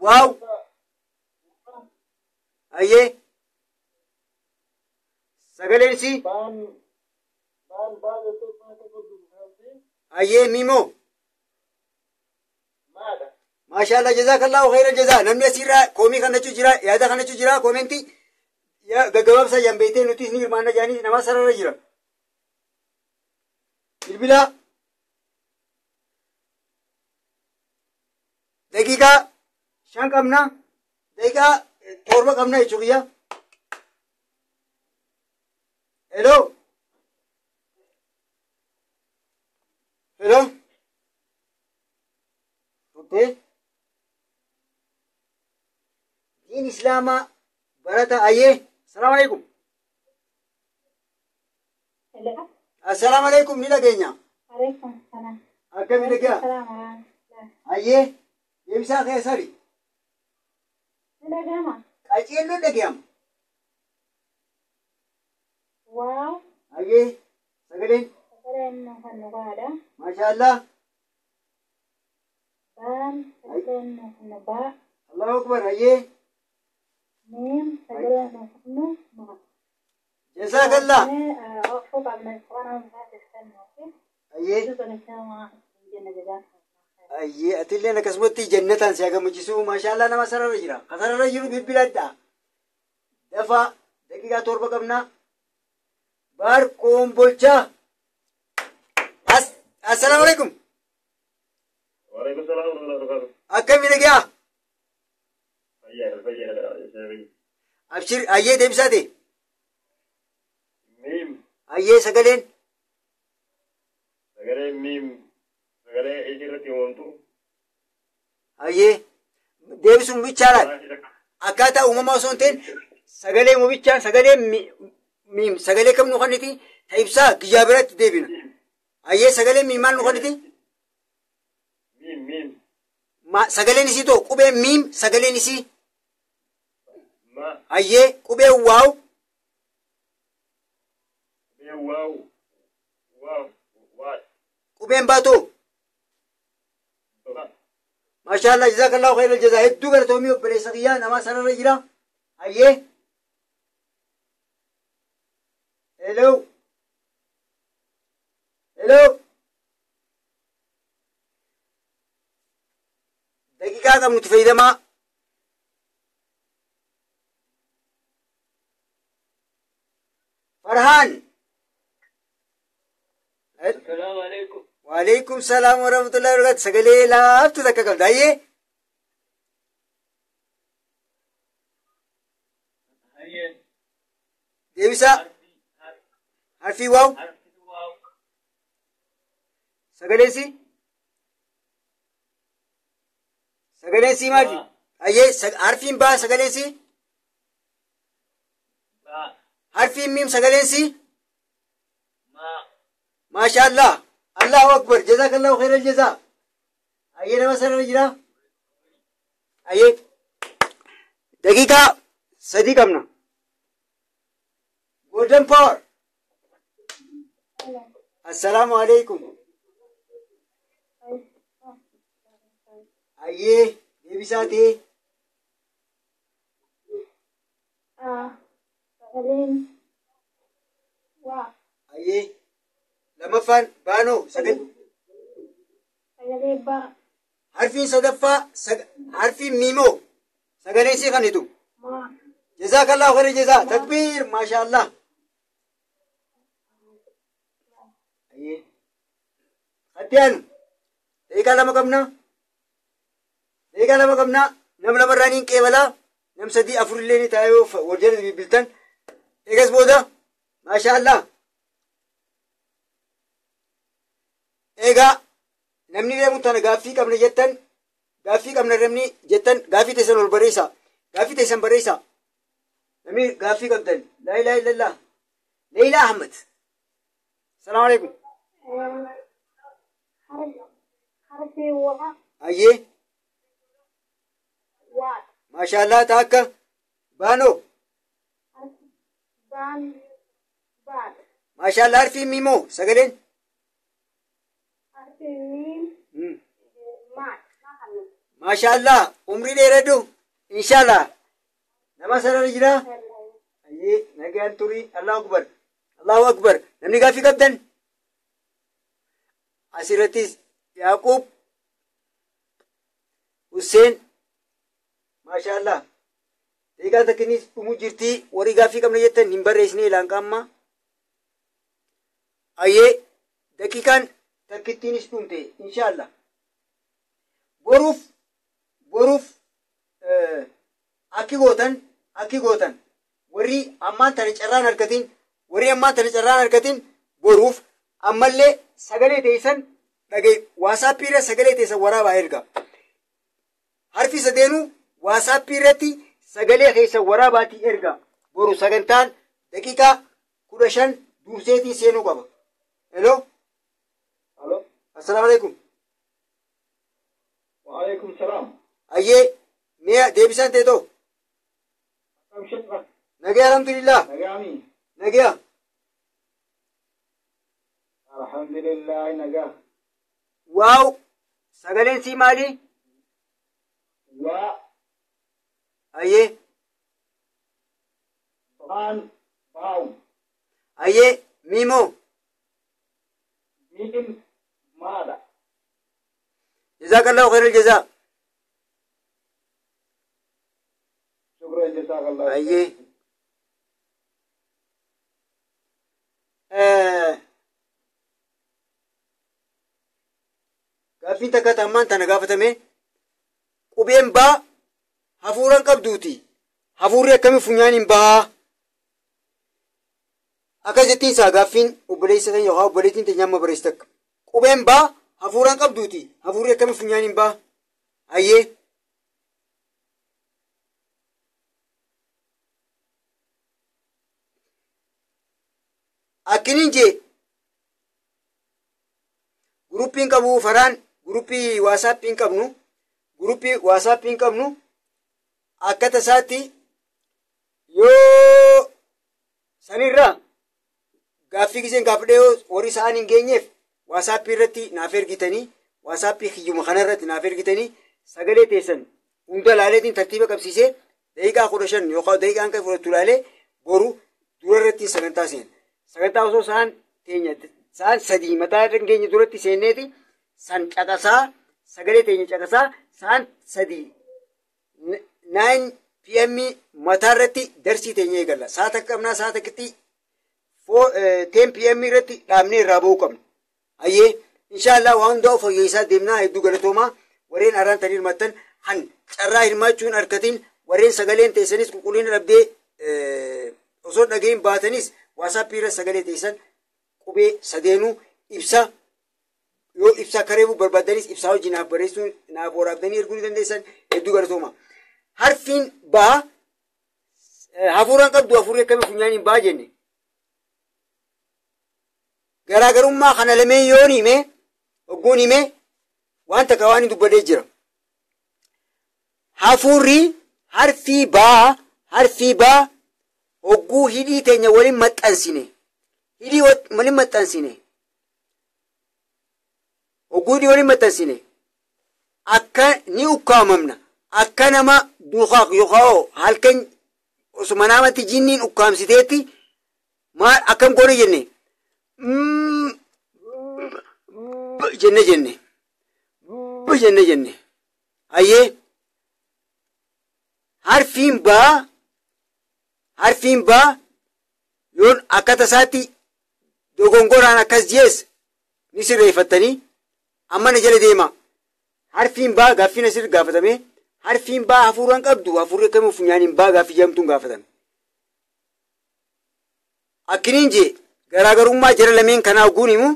Waaw. Ayyee. Sagaleen si. Baan baan baa jettee baata godhu. Ayyee miimoo. Maadha. Maashaallah jazakallahu khairan jazaa. Namni asirraa koomii kanachuu jira, yaada kanachuu jira, koomentii gaggabaabsa jaan beektee nuti ni hirmaanna jaanii nama sarara jira. Bilbila daqiiqaa 5 qabna, daqiiqaa 7 qabna jechuudha. Hello. Hello. Turtee. Diin Islaamaa barata ayyee. Assalaamu alaikum. Assalaamu alaikum ni dhageenya. Alaikum salaam. Akkami dhagaa? Ayyee. Deebisaa keessari. Ni dhagahama. Qaceelloo dhagahama. Waaw. Ayyee. Sagaleen. Sagaleen kan dhugaadha. Maashaallah. Baan sagaleen kan baa. Allahu akbar ayyee. Miim sagaleen kan maa. Jazakallah. Ayyee. Ayyee atilleen akkasumatti jannataan si gammachiisu maashaallah nama sarara jira. Ka sarara jiru bilbiladha. Dafa daqiiqaa 7 qabna. Baar koombolchaa. Assalaamu alaikum. Waalaikum salaam warahmatullahi wabarakatuh. Akkami dhagaa? Fayyaa fayyaa. Abshir ayyee deebisaate. Miim. Ayyee sagaleen. Sagalee miim. Sagalee irratti uumamtu. Ayyee deebisuun bichaadhaan akkaataa uumamaa osoo hin ta'in sagalee muubichaan sagalee miim sagalee kam nu kanniti ta ibsaa guyyaa biratti deebina. Ayyee sagalee miim maal nu kanniti? Miim miim. Sagaleen isii too qubee miim sagaleen isii. Ma. Ayyee qubee waaw. Qubee waaw. Waaw. Waa. Qubeen baatoo. Maashaallah jazakallahu khairal jazaa hedduu galatoomii obboleessa kiyyaa nama sarara jira. Ayyee. Hello. Hello. Daqiiqaa qabnutti fayyadamaa. Farhaan. Assalaamu alaikum. Waalaikum salaam warahmatullahi wabarakatuh. Sagalee laaftu takka qabda. Ayyee. Ayyee. Deebisaa. Harfii waaw. Sagaleen si. Sagaleen si maali? Ayyee harfiin baa sagaleen si. Harfiin miim sagaleen si. Maashaallah. Allahu akbar. Jazakallahu khairal jazaa. Ayyee nama sarara jira. Ayyee. Daqiiqaa 3 qabna. Golden Power. Assalaamu alaikum. Ayyee deebisaa ta'e. Sagaleen waa. Ayyee lammaffaan baanoo sagalee baa. Harfiin sadaffaa harfiin miimoo sagaleen sii kanitu. Maa. Jazakallahu khairan jazaa. Takbiir maashaallah. Ayyee. Hattiyaan daqiiqaa 2 qabna. Daqiiqaa 2 qabna. Nam lamarraa niin qeebalaa. Nam 3 4 illee ni taa'ee wal jala bilbiltan. Eegas booda maashaallah. Eegaa namni deemu tana gaaffii qabna jettan gaaffii qabna namni jettan gaaffii teessan ol barreessaa. Gaaffii teessan barreessaa. Namni gaaffii qabdan laa ilaaha illallah. Leeyilaa Ahmad. Salaamu alaikum. Harfii waa. Ayyee. Waa. Maashaallah taakka. Baanoo. Baan. Baa. Maashaallah harfiin miimoo sagaleen. Harfiin miim. Maa. Maashaallah umrii dheeradhu. Inshaallah. Nama sarara jiraa? Ayyee nagaan turii. Allahu akbar. Allahu akbar. Namni gaaffii qabdan? Asirrattis Yaaqub Hussein maashaallah. Daqiiqaa takkinis dhumuu jirti. Warri gaaffii qabna jettan hin barreessine ilaan qaamma. Ayyee daqiiqaan takkittiinis dhumte inshaallah. Boruuf akki gootan warri ammaan tana carraan argatin boruuf ammallee sagalee teessan dhagaye waasaappii irra sagalee teessan waraabaa erga. Harfi sadeenuu waasaappii irratti sagalee keessan waraabaatii erga. Boru sagantaan daqiiqaa 15 durseetiin seenuu qaba. Hello. Hello. Assalaamu alaikum. Wa alaikum salaam. Ayyee mee deebisaan ta'e too. Nagaya alhamdulillah. Nagaami. Nagaya. Alhamdulillah nagaa. Waaw sagaleen sii maali? Waa. Ayyee. Baan baawu. Ayyee miimoo. Miim maadha. Jazaakallahu khairal jazaa. Shukran jazaakallahu. Ayyee. Gaaffiin takka ammaan tana gaafatame qubeen baa hafuuraan qabduuti. Hafuurri akkamii funyaaniin bahaa? Akkas jettiin isaa gaaffiin obboleessa keenya yookaan obboleettiin teenya amma barreessi takka. Qubeen baa hafuuraan qabduuti. Hafuurri akkamii funyaaniin bahaa? Ayyee. Akkiniin jee guruppiin qabu faraan guruppii waasaappiin qabnu akka tasaatti yoo sanirraa gaaffii giseen gaafadhee warri isaan hin geenyeef waasaappii irratti naaf ergitanii waasaappii kiyyuma kanarratti naaf ergitanii sagalee teessan hunda laaleetiin tartiiba qabsiisee daqiiqaa 15 yookaan daqiiqaan kan fudhattu laalee boru dura irratti sagantaa seena. Sagantaa osoo sa'aan teenya sa'aan 3 mataa irra keenya duratti seenneeti san caqasaa sagalee teenya caqasaa sa'aan 3 9 PM mataa irratti darsii teenya eegalla. Sa'a takka qabnaa sa'a takkitti 10 PM irratti dhaabnee irraa ba'uu qabna. Ayyee inshaallah waan hundaa of fayyisaa deemnaa hedduu galatoomaa warreen araan tanii hirmaattan han carraa hirmaachuun harkatiin warreen sagaleen teessanis qulqullina dhabdee osoo dhageen baatanis waasaappii irra sagalee teessan qubee sadeenuu ibsa yoo ibsa kareebuu barbaadanis ibsaa hojii naaf barreessuu naaf waraabdanii erguu ni dandeessan hedduu galatooma. Harfiin baa hafuuraan qabdu hafuurri akkamii funyaaniin baa jenne. Garaagarummaa kana lameen yoon hime ogguun hime waan takka waan dubbadee jira. Hafuurri harfii baa hogguu hidhii teenya waliin maxxansine. Hidhii waliin maxxansine. Hogguu hidhii waliin maxxansine. Akka ni ukkaamamna. Akka nama duukaa yookaan halkan osuma namatti jinniin ukkaamsiteetti maal akkam goone jenne. Jenne. Jenne. Ayyee. Harfiin baa yoon akka tasaatti dogongoraan akkas jees ni sirreeffattanii amma na jala deema. Harfiin baa gaaffiin asirra gaafatame. Harfiin baa hafuuraan qabdu hafuurri akkamii funyaaniin baa gaaffii jedhamtuun gaafatame. Akkiniin jee garaagarummaa jara lameen kanaa ogguun himu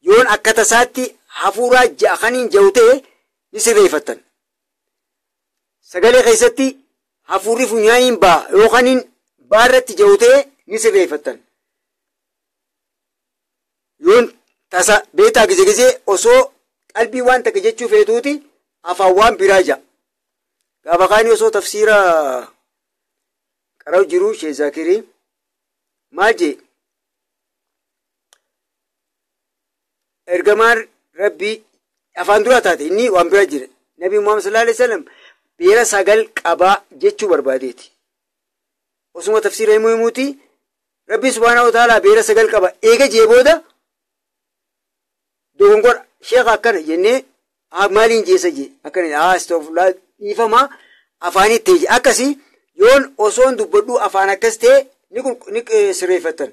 yoon akka tasaatti hafuuraa ja'a kaniin jahu ta'e ni sirreeffattan. Sagalee keessatti hafuurri funyaaniin baa yookaan baarratti jahu ta'e ni sirreeffattan. Yoon tasa beektaa gise gisee osoo qalbii waan takka jechuu feetuuti afaan waan biraa ja'a. Gaafa kaanii osoo tafsiira qara'u jiru Sheekh Zaakirii maal jee ergamaan Rabbii afaan duraa taate inni waan biraa jira. Nabi Muhammad sallallahu alaihi wasallam beera 9 qabaa jechuu barbaadeeti. Osuma tafsiira himuu himuuti Rabbi subhaanahu wa ta'aalaa beera 9 qaba. Eega jee booda dogongora sheekha akkana jennee maaliin jeessa jee akkana astaghfirullah dhiifamaa afaanitti ta'e jee akkasii yoon osoon dubbadhu afaan akkas ta'e ni sirreeffatan.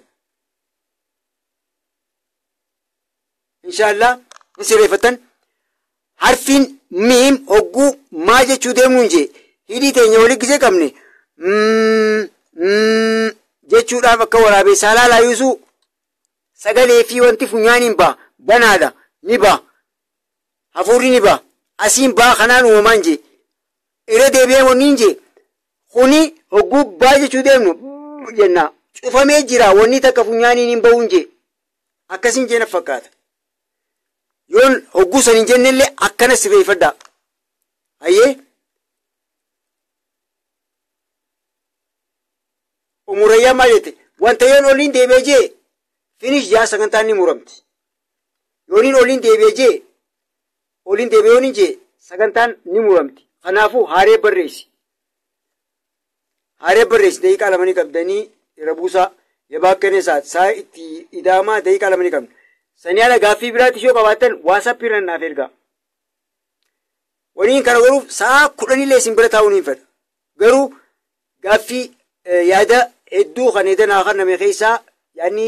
Inshaallah ni sirreeffatan. Harfiin miim hogguu maa jechuu deemuun jee hidhii teenya walii gisee qabne jechuudhaaf akka waraabessaa laalaa yuusuu sagalee fi wanti funyaaniin ba'a banaadha ni ba'a hafuurri ni ba'a asiin ba'a kanaan uumamaan jee irra deebi'ee wanni jee kuni hogguu baa jechuu deemnu jenna cufamee jira wanni takka funyaaniin hin bahuun jee akkasiin jee na fakkaata. Yoon hogguu san hin jennellee akkana sirreeffadhaa. Hayyee umurayyaa maal jette wanta yoon oliin deebi'ee jee finish jaa sagantaan ni muramti. Yooniin oliin deebi'ee jee oliin deebi'ee yooniin jee sagantaan ni muramti. Kanaafuu haaree barreessi. Haaree barreessi daqiiqaa 2 ni qabdanii irra buusaa yabaakkane saa itti idaamaa daqiiqaa 2 ni qabna. Sanii ala gaaffii biraatti ishoo qabaattan waasappii irra naaf ergaa. Waliin kana godhuuf sa'a 10 isin bira taa'uun hin fedha. Garuu gaaffii yaada hedduu kan eedanaa kan nama keessaa yaadni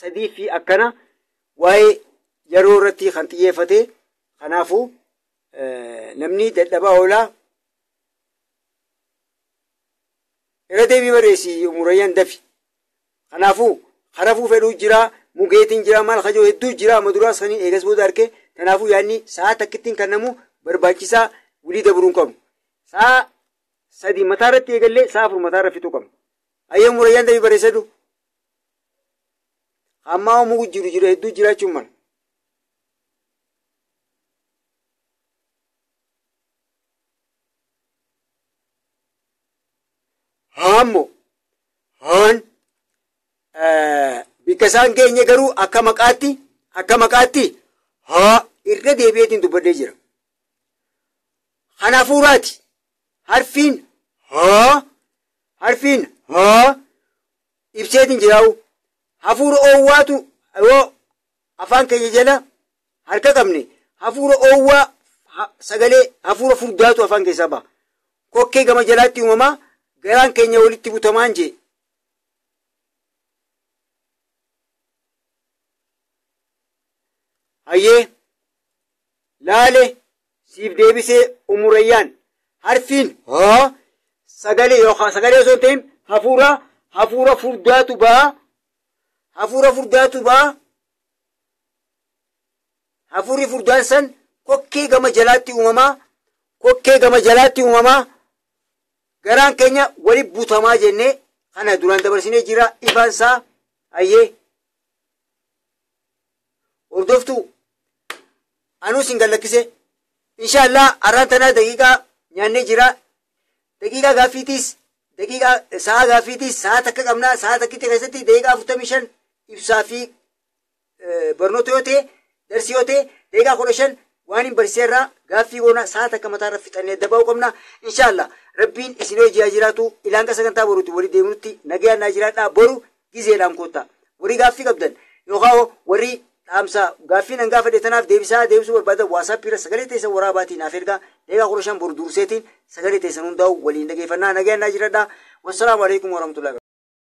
3 fi akkana waa'ee yeroo irratti kan xiyyeeffate kanaafuu namni dadhabaa oolaa irra deebii barreessi umurayyaan dafi. Kanaafuu harafuu fedhuu jira mugeetiin jira maal kajoo hedduu jira maduraas kan eegas booda arge kanaafuu yaadni sa'a takkittiin kan namu barbaachisaa wulii dabruun qabu. Sa'a 3 mataa irratti eegallee sa'a 4 mataa irra fixuu qabna. Ayyee umurayyaan dafi barreessadhu. Ammaa mugu jiru jira hedduu jiraachuun mala. Haammoo haan bikka isaan geenye garuu akka maqaatti haa irra deebi'eetiin dubbadhee jira. Kanaafuu harfiin haa ibseetiin jiraa'u hafuura oowwaatu yoo afaan keenya jala harka qabne hafuura oowwaa sagalee hafuura furdaatu afaan keessaa ba'a. Kokkee gama jalaatti uumamaa garaan keenya walitti butamaan jee. Hayyee laale siif deebisee umurayyaan harfiin haa sagalee yookaan sagalee osoo hin ta'in hafuura furdaatu ba'a. Hafuura furdaatu ba'a. Hafuurri furdaan san kokkee gama jalaatti uumamaa. Kokkee gama jalaatti uumamaa. Garaan keenya wali butamaa jennee kana duraan dabarsinee jira ifaan isaa hayyee. Hordoftuu anuus hin gallakkise. Inshaallah har'aan tanaa daqiiqaa nyaannee jira. Daqiiqaa gaaffiitiis daqiiqaa sa'a gaaffiitiis sa'a takka qabnaa sa'a takkitti keessatti daqiiqaa 45 ibsaa fi barnoota yoo ta'e darsii yoo ta'e daqiiqaa 15 waan hin barsiiserraa gaaffii goona sa'a takka mataarra fixannee adda ba'uu qabna. Inshaallah Rabbiin isin hojii jiraatu ilaanqa sagantaa boruutti walii deemnutti nagayaan naa jiraadhaa boru gizeedhaan koottaa. Warri gaaffii qabdan yookaan warri dhaamsa gaaffii nan gaafadhe tanaaf deebisaa deebisuu barbaadan waasaappii irra sagalee teessan waraabaatiin naaf ergaa daqiiqaa 15 boru durseetiin sagalee teessan hundaa'u waliin dhageeffannaa nagayaan naa jiraadhaa. Wassalaamu alaikum warahmatullahi.